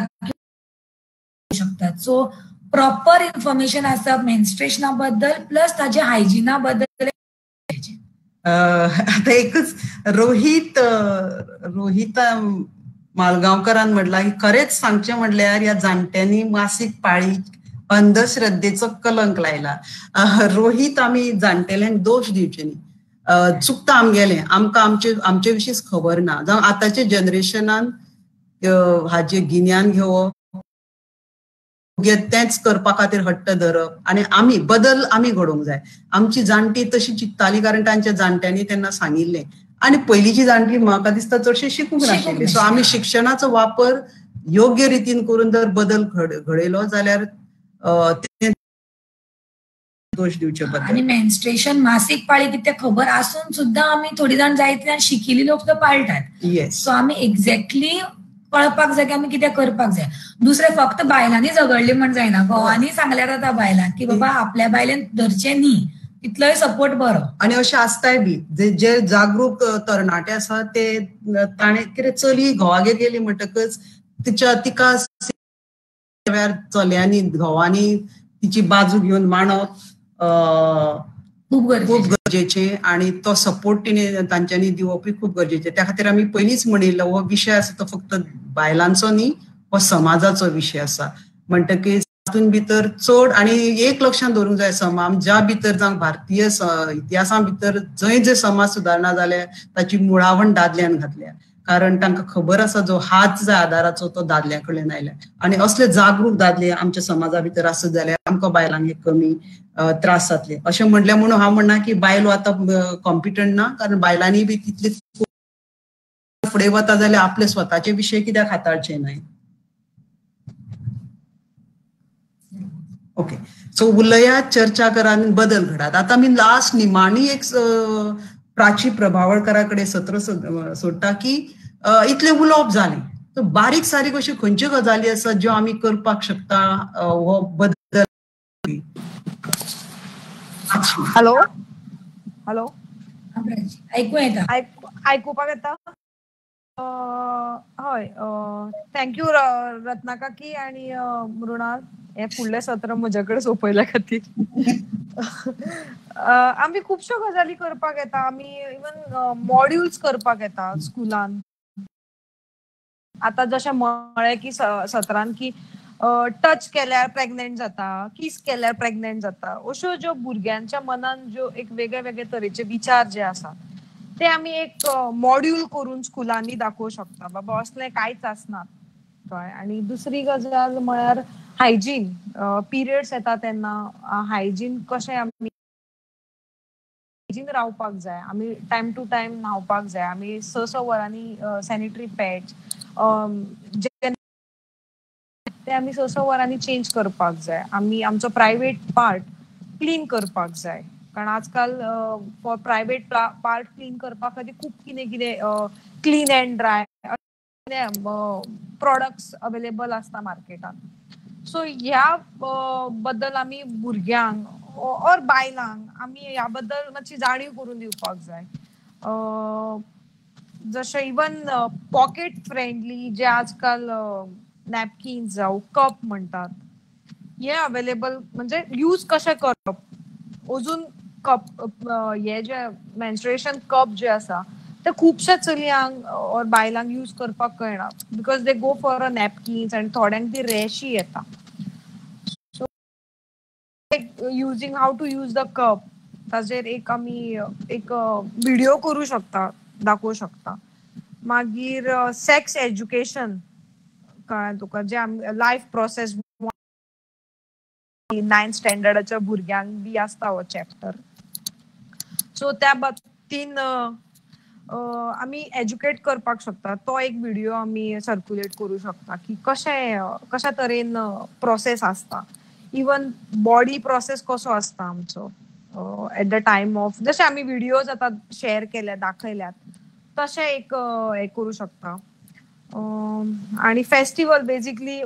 सो प्रॉपर इन्फॉर्मेशन आसप मेन्स्ट्रेशना बद्दल प्लस ताजे हायजिना बद्दल. आता एकच रोहित मालगांवकरान म्हटला की खरेंच सांगचें म्हणल्यार ह्या जाणट्यांनी मासीक पाळी अंधश्रद्धेचो कलंक लायला. रोहित, आमी जाणटेल्यांक दोश दिवचे न्ही, चुकता आमगेलें, आमकां आमचे विशीं खबर ना. जावं आतांच्या जनरेशनान हाजें गिन्यान घेवप, तेंच करपा खातीर हट्ट धरप, आनी आमी बदल आमी घडोवंक जाय. आमची जाणटी तशी चिंतताली कारण तांच्या जाणट्यांनी तेन्ना सांगिल्लें, आनी पयलींची जाणटी म्हाका दिसता चडशे शिकूंक नाशिल्ली. सो आमी शिक्षणाचो वापर योग्य रितीन करून जर बदल घडयलो जाल्यार ते दोश दिवचे बदल. आनी मेन्स्ट्रेशन, मासीक पाळी कितें खबर आसून सुद्दां आमी थोडी जाण जायते शिकिल्ली लोक सुद्दां पाळटात. सो आमी एक्झॅक्टली कळपाक जाय की आमी कितें करपाक जाय. दुसरें फक्त बायलांनी झगडली म्हण जायना, घोवांनी सांगल्यार जाता बायलांक की बाबा आपल्या बायलेन धरचें न्ही, तितलोय सपोर्ट बरो. आनी अशें आसताय बी जे जागरूक तरणाटे आसा ते ताणें कितें चली घोवागेर गेली म्हणटकच तिच्या तिका चल्यांनी घोवांनी तिची बाजू घेवन मांडप खूब गरजेचें, आनी तो सपोर्ट तिणें तांच्यांनी दिवपूय खूब गरजेचें. त्या खातीर आमी पयलींच म्हणिल्लो हो विशय आसा तो फक्त बायलांचो न्ही, हो समाजाचो विशय आसा. म्हणटकीर तातूंत भितर चड आनी एक लक्षांत दवरूंक जाय, समाजा भितर जावं भारतीय इतिहासा भितर जंय जंय समाज सुदारणा जाल्या ताची मुळावण दादल्यान घातल्या, कारण तांकां खबर आसा जो हात जाय आदाराचो तो दादल्या कडल्यान आयल्या. आनी असले जागरूक दादले आमच्या समाजा भितर आसत जाल्यार आमकां बायलांक हे कमी त्रास जातले. अशें म्हणलें म्हणून हांव म्हणना की बायलो आतां कॉम्पिटंट ना, कारण बायलांनी बी तितली फुडें वता जाल्यार आपले स्वताचे विशय कित्याक हाताळचे न्हय. ओके, सो उलयात, चर्चा करा आनी बदल घडात. आतां आमी लास्ट निमाणी एक प्राची प्रभावळकरा कडेन सत्र सोडटा की इतलें उलोवप जालें, तर बारीक सारीक अश्यो खंयच्यो गजाली आसात ज्यो आमी करपाक शकता हो बदल. हॅलो हॅलो, आयकूं येता? आयकुपाक येता? हय, thank you Ratna काकी आनी मृणाल हे फुडलें सत्र म्हज्या कडेन सोंपयल्या खातीर. आमी खुबश्यो गजाली करपाक येता, आमी इवन मॉड्युल्स करपाक येता स्कुलान. आतां जशें म्हळें की सत्रान की टच केल्यार प्रेग्नेंट जाता, किस केल्यार प्रेग्नेंट जाता, अश्यो ज्यो भुरग्यांच्या मनान ज्यो एक वेगळे वेगळे तरेचे विचार जे आसा ते आमी एक मॉड्यूल करून स्कुलांनी दाखोवंक शकता, बाबा असलें कांयच आसना. कळ्ळें? आनी दुसरी गजाल म्हळ्यार हायजीन. पिरियड्स येता तेन्ना हायजीन कशें आमी हायजीन रावपाक जाय, आमी टायम टू टायम न्हांवपाक जाय, आमी 6-6 वरांनी सॅनिटरी पॅड्स ते आमी 6-6 वरांनी चेंज करपाक जाय, आमी आमचो प्रायवेट पार्ट क्लीन करपाक जाय. कारण आजकाल फॉर प्रायवेट पार्ट क्लीन करपा खातीर खूब कितें कितें clean and dry products available आसता मार्केटान. सो ह्या बद्दल आमी भुरग्यांक ऑर बायलांक आमी ह्या बद्दल मातशी जाणीव करून दिवपाक जाय. जशें इवन पॉकेट फ्रेंडली जे आजकाल नॅपकिन्स जावं कप म्हणटात हे अवेलेबल, म्हणजे यूज कशें करप. अजून कप हे जे मेन्स्ट्रुएशन कप जे आसा ते खुबश्या चलयांक ऑर बायलांक यूज करपाक कळना, because they go for a napkins आनी थोड्यांक ती रॅशी येता. So using how to use the cup ताजेर एक आमी एक व्हिडियो करूं शकता, दाखोवंक शकता. मागीर सेक्स एज्युकेशन, कळ्ळें तुका, जे आमी लायफ प्रोसेस 9th स्टँडर्डाच्या भुरग्यांक बी आसता हो चॅप्टर. सो त्या बाबतीन आमी एज्युकेट करपाक शकता. तो एक व्हिडियो आमी सर्क्युलेट करूं शकता की कशें कशा तरेन प्रोसेस आसता, इवन बॉडी प्रोसेस कसो आसता आमचो एट the time of, जशे आमी व्हिडियोज आतां शेअर केल्या दाखयल्यात तशें एक हें करूं शकता. आनी फेस्टिवल बेजिकली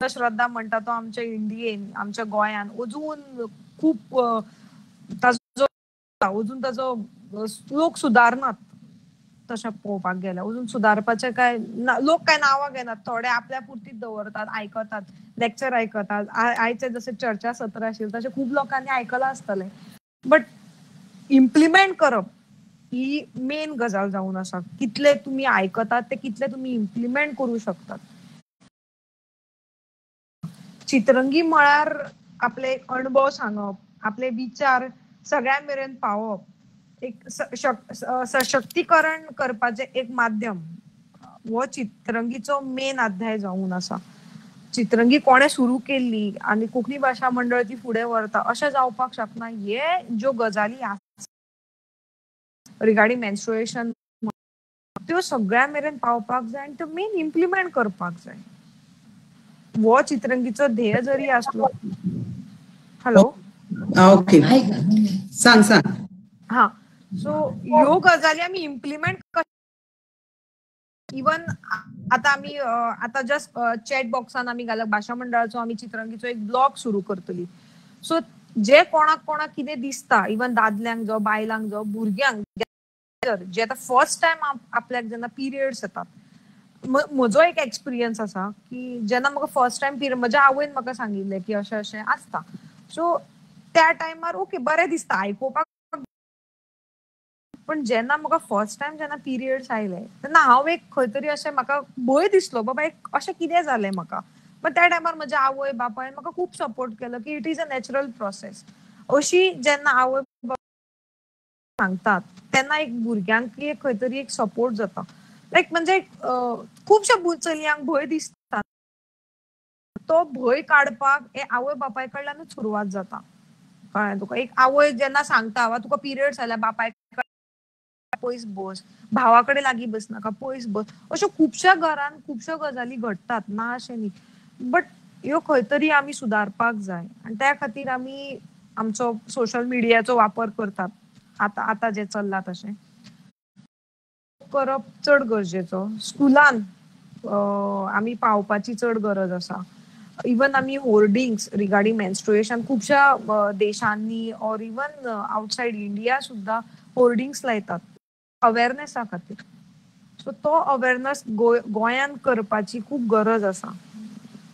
श्रद्धा म्हणटा तो आमच्या इंडियेन, आमच्या गोंयान अजून खूब ताजो अजून ताजो लोक सुदारनात. तशें पळोवपाक गेल्यार अजून सुदारपाचें काय लोक काय नांवां घेनात, थोडे आपल्या पुरतीच दवरतात, आयकतात, लेक्चर आयकतात. आयचे जशें चर्चा सत्र आशिल्लें तशें खूब लोकांनी आयकलां आसतलें, बट इम्प्लिमेंट करप ही मेन गजाल जावन आसा. कितले तुमी आयकतात ते कितले तुमी इम्प्लिमेंट करूं शकतात. चित्रंगी म्हळ्यार आपले अणभव सांगप, आपले विचार सगळ्यां मेरेन पावप, एक सशक्तीकरण करपाचें एक माध्यम हो चित्रंगीचो मेन अध्याय जावन आसा. चित्रंगी कोणें सुरू केल्ली आनी कोंकणी भाशा मंडळ ती फुडें व्हरता अशें जावपाक शकना. हे ज्यो गजाली आसा रिगार्डींग मेन्स्ट्रुएशन त्यो सगळ्यां मेरेन पावपाक जाय आनी त्यो मेन इम्प्लिमेंट करपाक जाय. हो चित्रंगीचो ध्येय जरी आसलो. हॅलो, ओके, सांग सांग. हा, सो ह्यो गजाली आमी इम्प्लिमेंट इवन आतां आमी आतां जस्ट चॅट बॉक्सान आमी घाला भाशा मंडळाचो आमी चित्रंगीचो एक ब्लॉग सुरू करतली. सो जे कोणाक कोणाक कितें दिसता, इवन दादल्यांक जावं बायलांक जावं भुरग्यांक जे आतां फर्स्ट टायम आपल्याक जेन्ना पिरियड्स येतात, म्हजो एक एक्सपिरियन्स आसा की जेन्ना म्हाका फर्स्ट टायम पिरियड, म्हज्या आवयन म्हाका सांगिल्लें की अशें अशें आसता. सो त्या टायमार ओके बरें दिसता आयकुपाक, पण जेन्ना म्हाका फर्स्ट टायम जेन्ना पिरियड्स आयले तेन्ना हांव एक खंय तरी अशें म्हाका भंय दिसलो, बाबा एक अशें कितें जालें म्हाका. पण त्या टायमार म्हज्या आवय बापायन म्हाका खूब सपोर्ट केलो की it is a natural process. अशी जेन्ना आवय सांगतात तेन्ना एक भुरग्यांक एक खंय तरी एक सपोर्ट जाता. लायक म्हणजे खुबश्या चलयांक भंय दिसता, तो भंय काडपाक हे आवय बापाय कडल्यानूच सुरवात जाता. कळ्ळें तुका? एक आवय जेन्ना सांगता वा तुका पिरियड्स आयल्या, बापाय पयस बस, भावा कडेन लागीं बसनाका, पयस बस, अश्यो खुबश्या घरान खुबश्यो गजाली घडटात, ना अशें न्ही, बट ह्यो खंय तरी आमी सुदारपाक जाय आनी त्या खातीर आमी आमचो सोशल मिडियाचो वापर करतात. आतां आतां जें चल्लां तशें करप चड गरजेचो. स्कुलान आमी पावपाची चड गरज आसा. इवन आमी होर्डिंग्स रिगार्डींग मेन्स्ट्रुएशन खुबश्या देशांनी ऑर इवन आवटसायड इंडिया सुद्दां होर्डिंग्स लायतात अवेरनेसा खातीर. सो तो अवेरनेस गोंयांत करपाची खूब गरज आसा.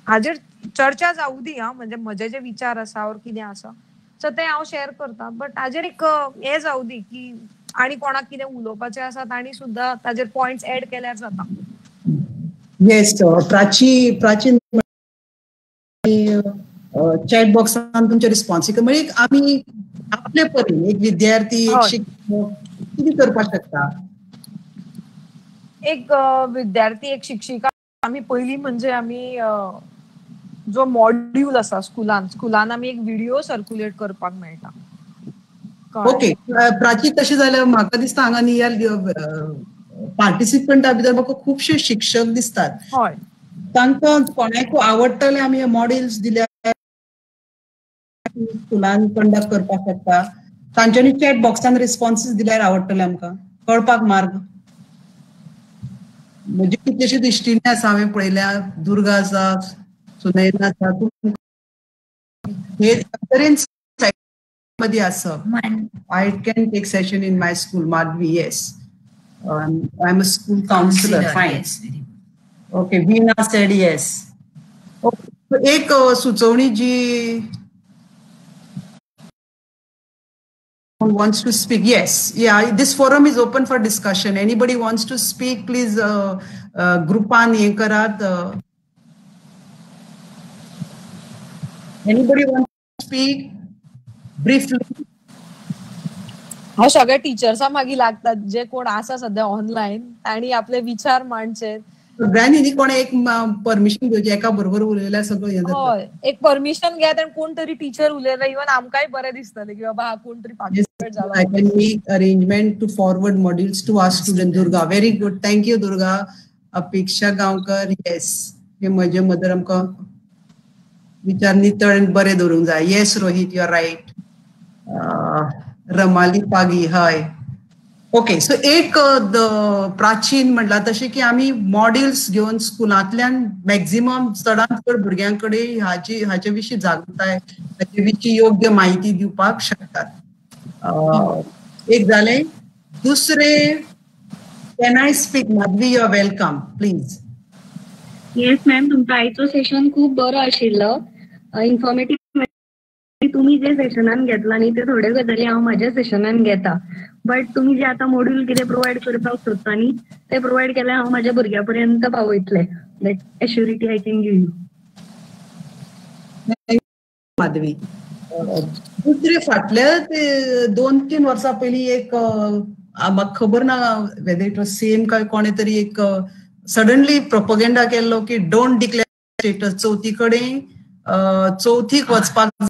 हाजेर चर्चा जावूं दी, हा, म्हणजे म्हजे जे विचार आसा ऑर कितें आसा सो ते हांव शेअर करता, बट हाजेर एक हें जावूं दी की आनी कोणाक कितें उलोवपाचें आसा तांणी सुद्दां ताजेर पॉयंट्स एड केल्यार जाता. येस, प्राची प्राचीन चॅट बॉक्सान तुमचे रिस्पॉन्स म्हणजे आमी आपले परीन एक विद्यार्थी, एक शिक्षक कितें करपाक शकता? एक विद्यार्थी, एक शिक्षिका, आमी पयली म्हणजे आमी जो मॉड्यूल आसा स्कुलान, स्कुलान आमी एक व्हिडिओ सर्क्युलेट करपाक मेळटा. ओके प्राची, तशें जाल्यार म्हाका दिसता हांगा नियाल पार्टिसिपंटा भितर म्हाका खुबशे शिक्षक दिसतात. हय, तांकां कोणाकूय आवडटलें आमी हे मॉड्युल्स दिल्यार स्कुलान कंडक्ट करपाक शकता. तांच्यांनी चॅट बॉक्सान रिस्पॉन्सीस दिल्यार आवडटलें आमकां कळपाक मार्ग. म्हणजे कितलेशे दृश्टीने आसा हांवें पळयल्या, दुर्गा आसा, सुनैना आसा, हे तरेन मदीं आसप. I can take session in my school. Madhavi, yes, I am a school counsellor. Fine, okay. Veena said yes. एक सुचोवणी जी wants to speak? Yes, yeah, this forum is open for discussion. Anybody wants to speak, please groupan ye karat. Anybody wants to speak briefly? हांव सगळ्या टिचर्सां मागीर लागतात जे कोण आसा सद्या ऑनलायन तांणी आपले विचार मांडचे. सगळ्यांनी न्ही कोणे एक परमिशन घेवचें, एका बरोबर उलयल्यार सगळं हें जाता. हय, एक परमिशन घेत आनी कोण तरी टिचर उलयल्यार इवन आमकांय बरें दिसतलें की बाबा हा कोण तरी पार्टिसिपेट जाला. I can make arrangement to forward modules to our student. Durga, very good, thank you Durga. Apeksha Gaonkar, yes, हे म्हजे मदर आमकां विचार नितळ आनी बरे दवरूंक जाय. Yes Rohit, you are right. Ramali Pagi, हय. ओके, सो एक प्राचीन म्हणला तशें की आमी मॉड्युल्स घेवन स्कुलांतल्यान मॅक्झिमम चडांत चड भुरग्यां कडेन हाचे विशीं जागृताय, हाचे विशीं योग्य म्हायती दिवपाक शकतात. एक जालें. दुसरें, can I speak? Madhavi, you are welcome, please. Yes ma'am, तुमचो आयचो सेशन खूब बरो आशिल्लो, इन्फॉर्मेटीव. तुमी जे सेशनान घेतला न्ही ते थोड्यो गजाली हांव म्हाज्या सेशनान घेता, बट तुमी जे आतां मॉड्यूल कितें प्रोवायड करपाक सोदता न्ही ते प्रोवायड केल्यार हांव म्हाज्या भुरग्यां पर्यंत पावयतलें. That assurity I can give you. Madhavi, दुसरे फाटल्या 2-3 वर्सां पयलीं एक म्हाका खबर ना वेदर it was same काय कोणे तरी एक सडनली प्रोपोगेंडा केल्लो की don't declare status, चवथी कडेन चवथीक वचपाक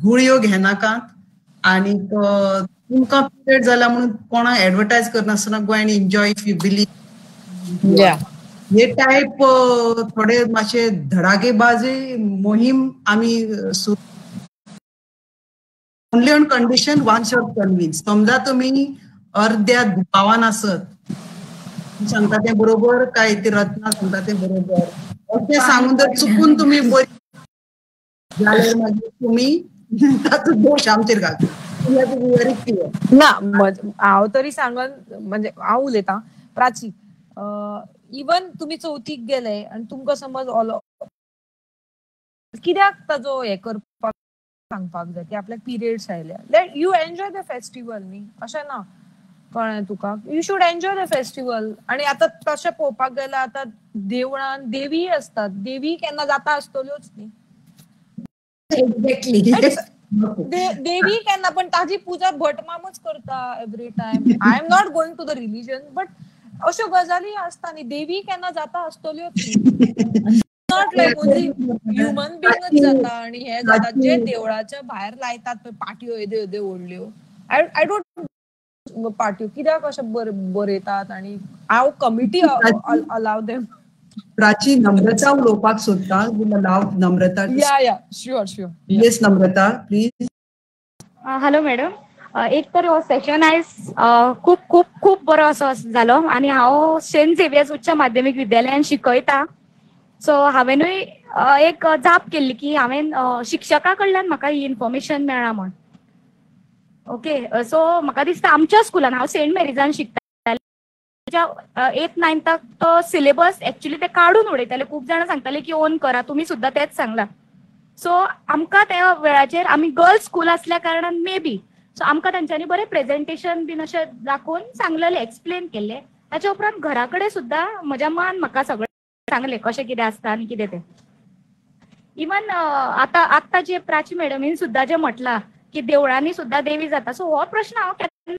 गुळयो घेनाकात आनी तुमकां पिरियड जाला म्हणून कोणाक एडवर्टायज करनासतना go and enjoy if you believe. हे टायप थोडे मातशे धडाकेबाजी मोहीम आमी only on condition once you are convince. समजा तुमी अर्द्या दुबावान आसत, सांगता तें बरोबर काय ती रत्ना सांगता तें बरोबर अशें सांगून जर चुकून तुमी बरी जाल्यार मागीर तुमी ताचो दोश आमचेर घालता. ना, हांव तरी सांगन, म्हणजे हांव उलयतां प्राची, इवन तुमी चवथीक गेले आनी तुमकां समज कित्याक ताजो हें करपाक सांगपाक जाय की आपल्याक पिरियड्स आयल्या, let you enjoy the festival न्ही, अशें ना, कळ्ळें तुका? You should enjoy the festival. आनी आतां तशें पळोवपाक गेल्यार आतां देवळान देवीय आसतात, देवी केन्ना जाता आसतल्योच न्ही. एक्झॅक्टली, देवी केन्ना, पण ताजी पुजा भटमामच करता every time. I am not going to the religion, but अश्यो गजाली आसता न्ही, देवी केन्ना जाता आसतल्योच न्ही. Not like only human बिंगच जाता आनी हे जाता जे देवळाच्या भायर लायतात पळय पाटयो येद्यो येद्यो व्हडल्यो, I don't पाटयो कित्याक अशें बरयतात आनी हांव committee allow them. Prachi, Namrata उलोवपाक सोदता, allow Namrata. Yeah yeah, sure sure. Yes Namrata, please. Hello madam, एक तर हो सेशन आयज खूब खूब खूब बरो असो जालो आनी हांव सेंट झेवियर्स उच्च माध्यमीक विद्यालयान शिकयता, सो हांवेनूय एक जाप केल्ली की हांवें शिक्षका कडल्यान म्हाका ही इन्फॉर्मेशन मेळ्ळा म्हूण. ओके, सो म्हाका दिसता आमच्या स्कुलान, हांव सेंट मेरीजान शिकता, 8th 9th तो सिलेबस एक्चुअली ते काडून उडयताले. खूब जाणां सांगताले की ओन करा, तुमी सुद्दां तेच सांगला. सो आमकां त्या वेळाचेर आमी गर्ल्स स्कूल आसल्या कारणान मे बी सो आमकां तांच्यांनी बरें प्रेजेंटेशन बीन अशें दाखोवन सांगलेलें, एक्सप्लेन केल्लें. ताच्या उपरांत घरा कडेन सुद्दां म्हज्या मान म्हाका सगळें सांगलें कशें कितें आसता आनी कितें तें. इवन आतां आत्तां जे प्राची मॅडमीन सुद्दां जें म्हटलां की देवळांनी सुद्दां देवी जाता, सो हो प्रश्न हांव केन्ना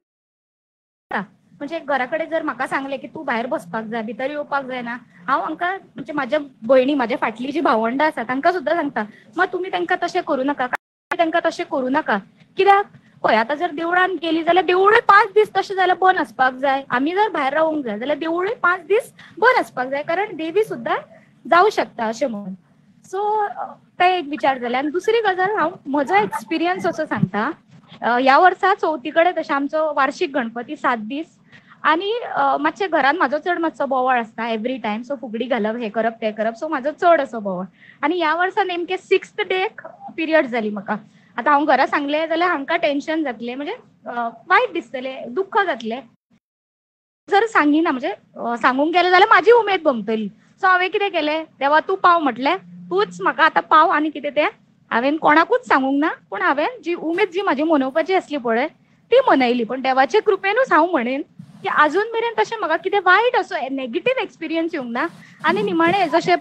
म्हणजे घरा कडेन जर म्हाका सांगलें की तूं भायर बसपाक जाय, भितर येवपाक जायना, हांव हांकां म्हणजे म्हाज्या भयणी, म्हाज्या फाटली जी भावंडां आसा तांकां सुद्दां सांगता, मात तुमी तांकां तशें करूं नाका, तांकां तशें करूं नाका. कित्याक पळय आतां जर देवळान गेली जाल्यार देवूळय 5 दीस तशें जाल्यार बंद आसपाक जाय, आमी जर भायर रावूंक जाय जाल्यार देवूळय 5 दीस बंद आसपाक जाय, कारण देवी सुद्दां जावं शकता अशें म्हणून. सो ते एक विचार जाले. आनी दुसरी गजाल हांव म्हजो एक्सपिरियन्स असो सांगता, ह्या वर्सा चवथी कडेन तशें आमचो वार्षीक गणपती 7 दीस आनी मातशें घरान म्हाजो चड मातसो बोवाळ आसता एवरी टायम, सो फुगडी घालप, हें करप, तें करप, सो म्हाजो चड असो बोवाळ. आनी ह्या वर्सा नेमके 6th डेक पिरियड जाली म्हाका. आतां हांव घरा सांगलें जाल्यार हांकां टेन्शन जातलें, म्हणजे वायट दिसतलें, दुख्ख जातलें. जर सांगिना म्हणजे सांगूंक गेलें जाल्यार म्हाजी उमेद भंगतली. सो हांवें कितें केलें, देवा तूं पाव म्हटलें, तूंच म्हाका आतां पाव. आनी कितें तें हांवें कोणाकूच सांगूंक ना, पूण हांवें जी उमेद जी म्हाजी मनोवपाची आसली पळय ती मनयली. पण देवाचे कृपेनूच हांव म्हणेन की आजून मेरेन तशें म्हाका कितें वायट असो नेगेटीव एक्सपिरियन्स येवंक ना. आनी निमाणें जशें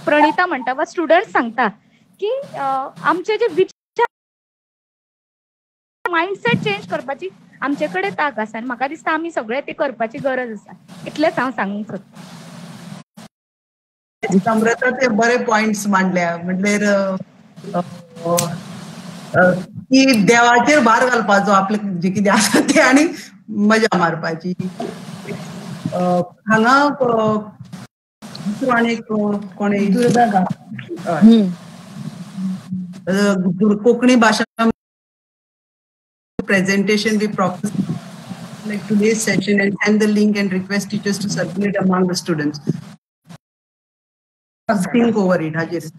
प्रणिता म्हणटा वा स्टुडंट्स सांगता की आमचे जे विचार, मायंडसेट चेंज करपाची आमचे कडेन तांक आसा आनी म्हाका दिसता आमी सगळे ते करपाची गरज आसा. इतलेंच हांव सांगूंक सोदतां. नम्रता ते बरे पॉइंट्स मांडल्या, म्हणल्यार की देवाचेर भार घालपाचो आपले जे कितें आसा ते आनी मजा मारपाची. हांगा दुसरो आनी कोणे दुर्गा कोंकणी भाशा presentation be proper like today's session and send the link and request teachers to circulate among the students. Think over it. हाजेर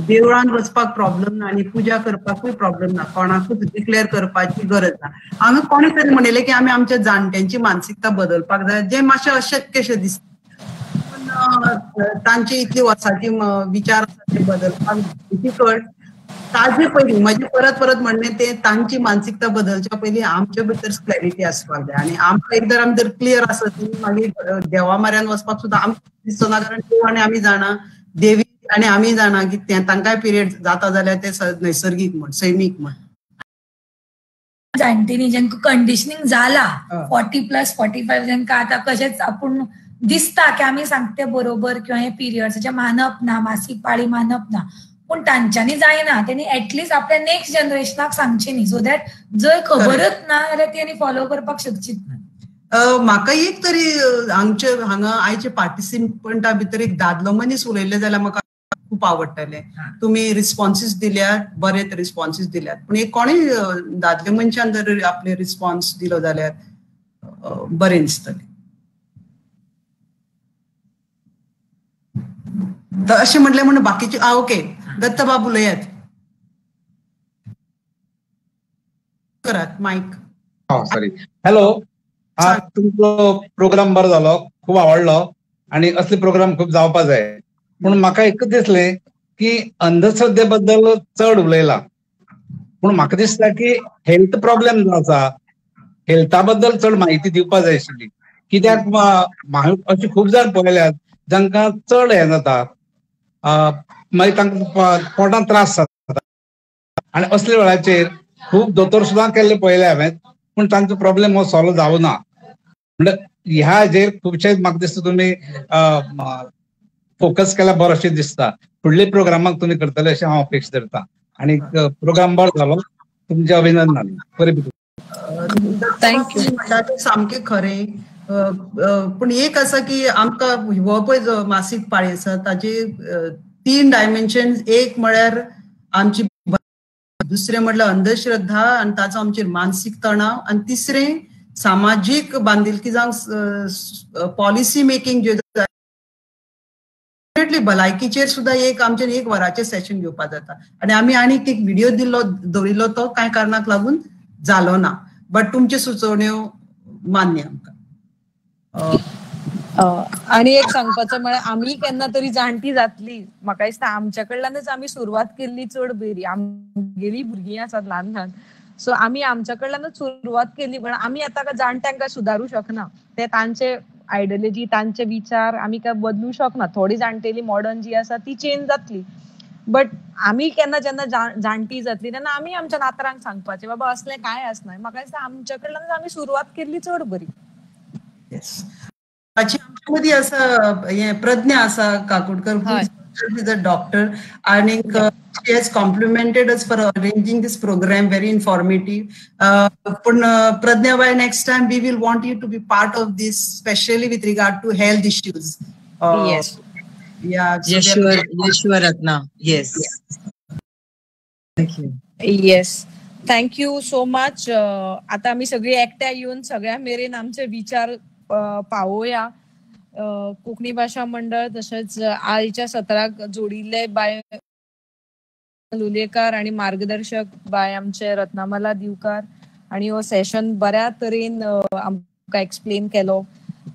देवळान वचपाक प्रॉब्लम ना आनी पुजा करपाकूय प्रॉब्लम ना, कोणाकूच डिक्लेअर करपाची गरज ना. हांगा कोणी तरी म्हणिल्लें की आमी आमच्या जाणट्यांची मानसिकता बदलपाक जाय, जें मातशें अशक्यशें दिसता, पूण तांची इतली वर्सांची विचार आसा ते बदलपाक डिफिकल्ट. ताजे पयलीं म्हजें परत परत म्हणणें तें तांची मानसिकता बदलच्या पयलीं आमचे भितर क्लॅरिटी आसपाक जाय. आनी आमकां एकदां आमी जर क्लियर आसत न्ही मागीर देवा म्हऱ्यान वचपाक सुद्दां आमकां दिसना, कारण देव आनी आमी जाणा, देवी आनी आमी जाणा की तांकांय पिरियड जाता जाल्यार ते नैसर्गीक म्हण, सैमीक म्हण. जाणटेनी जेंका कंडिशनिंग जाला 40+, 45 जेंका आतां कशेंच आपूण दिसता की आमी सांगते बरोबर किंवा हे पिरियड्साचें मानप ना, मासीक पाळी मानप ना, पूण तांच्यांनी जायना, तेणी एटलिस्ट आपल्या नेक्स्ट जनरेशनाक सांगचें न्ही, सो that जर खबरच ना जाल्यार ती आनी फॉलो करपाक शकचीच ना. म्हाका एक तरी हांगचे हांगा आयचे पार्टिसिपंटा भितर एक दादलो मनीस उलयल्ले जाल्यार म्हाका खूब आवडटलें. तुमी रिस्पॉन्सीस दिल्यात, बरे रिस्पॉन्सीस दिल्यात, पूण एक कोणूय दादले मनशान जर आपले रिस्पॉन्स दिलो जाल्यार बरें दिसतलें. अशें म्हटलें म्हणून बाकीचे ओके दत्तबाब उलयात, करात मायक. Sorry, hello. तुमचो प्रोग्राम बरो जालो, खूब आवडलो आनी असले प्रोग्राम खूब जावपा जाय. पूण म्हाका एकच दिसलें की अंधश्रद्धे बद्दल चड उलयला, पूण म्हाका दिसता की हेल्थ प्रॉब्लेम जो आसा हेल्था बद्दल चड म्हायती दिवपा जाय आशिल्ली. कित्याक अशे खूब जाण पळयल्यात जांकां चड हें जाता, मागीर तांकां पोटांत त्रास जाता आनी असल्या वेळाचेर खूब दोतोर सुद्दां केल्ले पळयले हांवें, पूण तांचो प्रॉब्लेम हो सॉल्व जावना. म्हणल्यार ह्या हाजेर खुबशे म्हाका दिसता तुमी फोकस केल्यार बरो अशें दिसता. फुडले प्रोग्रामाक तुमी करतले अशें हांव अपेक्षा धरता आनी प्रोग्राम बरो जालो, तुमचें अभिनंदन. बरें, thank you. म्हणटा तें सामकें खरें, पूण एक आसा की आमकां हो पळय जो मासीक पाळी आसा ताजे 3 डायमेन्शन, एक म्हळ्यार आमची, दुसरें म्हटल्यार अंधश्रद्धा आनी ताचो आमचेर मानसीक तणाव, आनी तिसरें सामाजीक बांदिलकी जावं पॉलिसी मेकिंग ज्यो डेफिनेटली भलायकीचेर सुद्दां एक आमचें एक वराचें सेशन घेवपा जाता. आनी आमी आनीक एक व्हिडियो दिल्लो दवरिल्लो तो कांय कारणाक लागून जालो ना, बट तुमच्यो सुचोवण्यो मान्य आमकां. आणि एक सांगपाचें म्हळ्यार आमी केन्ना तरी जाणटी जातली, म्हाका दिसता आमच्या कडल्यानच आमी सुरवात केल्ली चड बरी. आमगेली भुरगीं आसात ल्हान ल्हान, सो आमी आमच्या कडल्यानच सुरवात केली, पण आमी आतां जाणट्यांक सुदारूं शकना, ते तांचे आयडियोलॉजी, तांचे विचार आमी काय बदलूं शकना. थोडी जाणटेली मॉडर्न जी आसा ती चेंज जातली, बट आमी केन्ना जेन्ना जाणटी जातली तेन्ना आमी आमच्या नातरांक सांगपाचें बाबा असलें कांय आसना. म्हाका दिसता आमच्या कडल्यान आमी सुरवात केल्ली चड बरी. ताची आमच्या मदीं आसा हें प्रज्ञा आसा काकोडकर, is a doctor आनीक she has complimented us for arranging this program, very informative. Pun Pradnya, by next time we will want you to be part of this, especially with regard to health issues. Yes. Yeah. So yes, sure. Yes, sure, Ratna. Yes. Yeah. Thank you. Yes. Thank you so much. आता आमी सगळी एकट्या येवन सगळ्या मेरेन आमचे विचार पावोया. कोंकणी भाशा मंडळ तशेंच आयच्या सत्राक जोडिल्ले बाय लुलेकार आणि मार्गदर्शक बाय आमचे रत्नामाला दिवकार आणि हो सेशन बऱ्या तरेन आमकां एक्सप्लेन केलो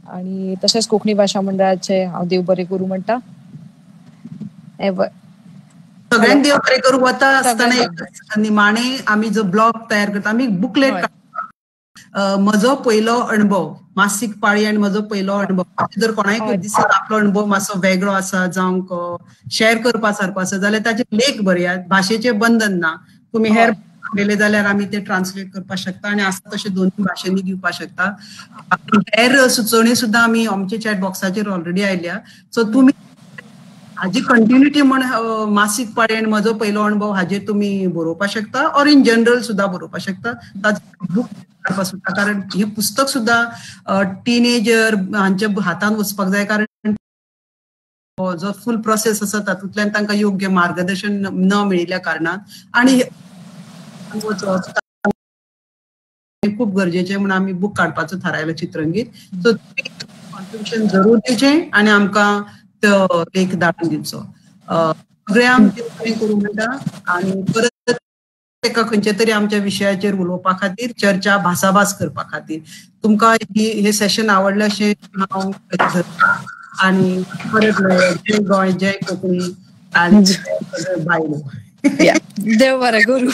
आणि तशेंच कोंकणी भाशा मंडळाचे हांव देव बरें करूं म्हणटा. सगळ्यांक देव बरें करूं. वता आसतना निमाणे आमी जो ब्लॉग तयार करता, आमी बुकलेट, म्हजो पयलो अणभव मासीक पाळी आनी म्हजो पयलो अणभव, जर कोणाक दिसत आपलो अणभव मातसो वेगळो आसा जावंक शेअर करपा सारको आसा जाल्यार ताचे लेख बरयात. भाशेचें बंधन ना, तुमी हेर उलयले जाल्यार आमी ते ट्रान्सलेट करपाक शकता आनी आसा तशें दोनूय भाशेंनी दिवपाक शकता. हेर सुचोवणी सुद्दां आमी आमच्या चॅट बॉक्साचेर ऑलरेडी आयल्या. सो तुमी हाजी कंटिन्युटी म्हण मासीक पाळी आनी म्हजो पयलो अणभव हाजेर तुमी बरोवपाक शकता ऑर इन जनरल सुद्दां बरोवपाक शकता. ताचो बूक काडपाक सुद्दां, कारण हे पुस्तक सुद्दां टिनेजर हांच्या हातान वचपाक जाय, कारण जो फूल प्रोसेस आसा तातूंतल्यान तांकां योग्य मार्गदर्शन न मेळिल्ल्या कारणान आनी खूब गरजेचें म्हूण आमी बूक काडपाचो थारायलो चित्रंगीत. सो तुमी कॉन्ट्रिब्युशन जरूर दिवचें आनी आमकां तो लेख धाडून दिवचो. सगळ्यांक करूं म्हणटा आनी परत एका खंयच्या तरी आमच्या विशयाचेर उलोवपा खातीर चर्चा भासाभास करपा खातीर तुमकां हे सेशन आवडलें अशें हांव आनी परत जय गोंय, जय कोंकणी आनी जय बायलो. देव बरें करूं.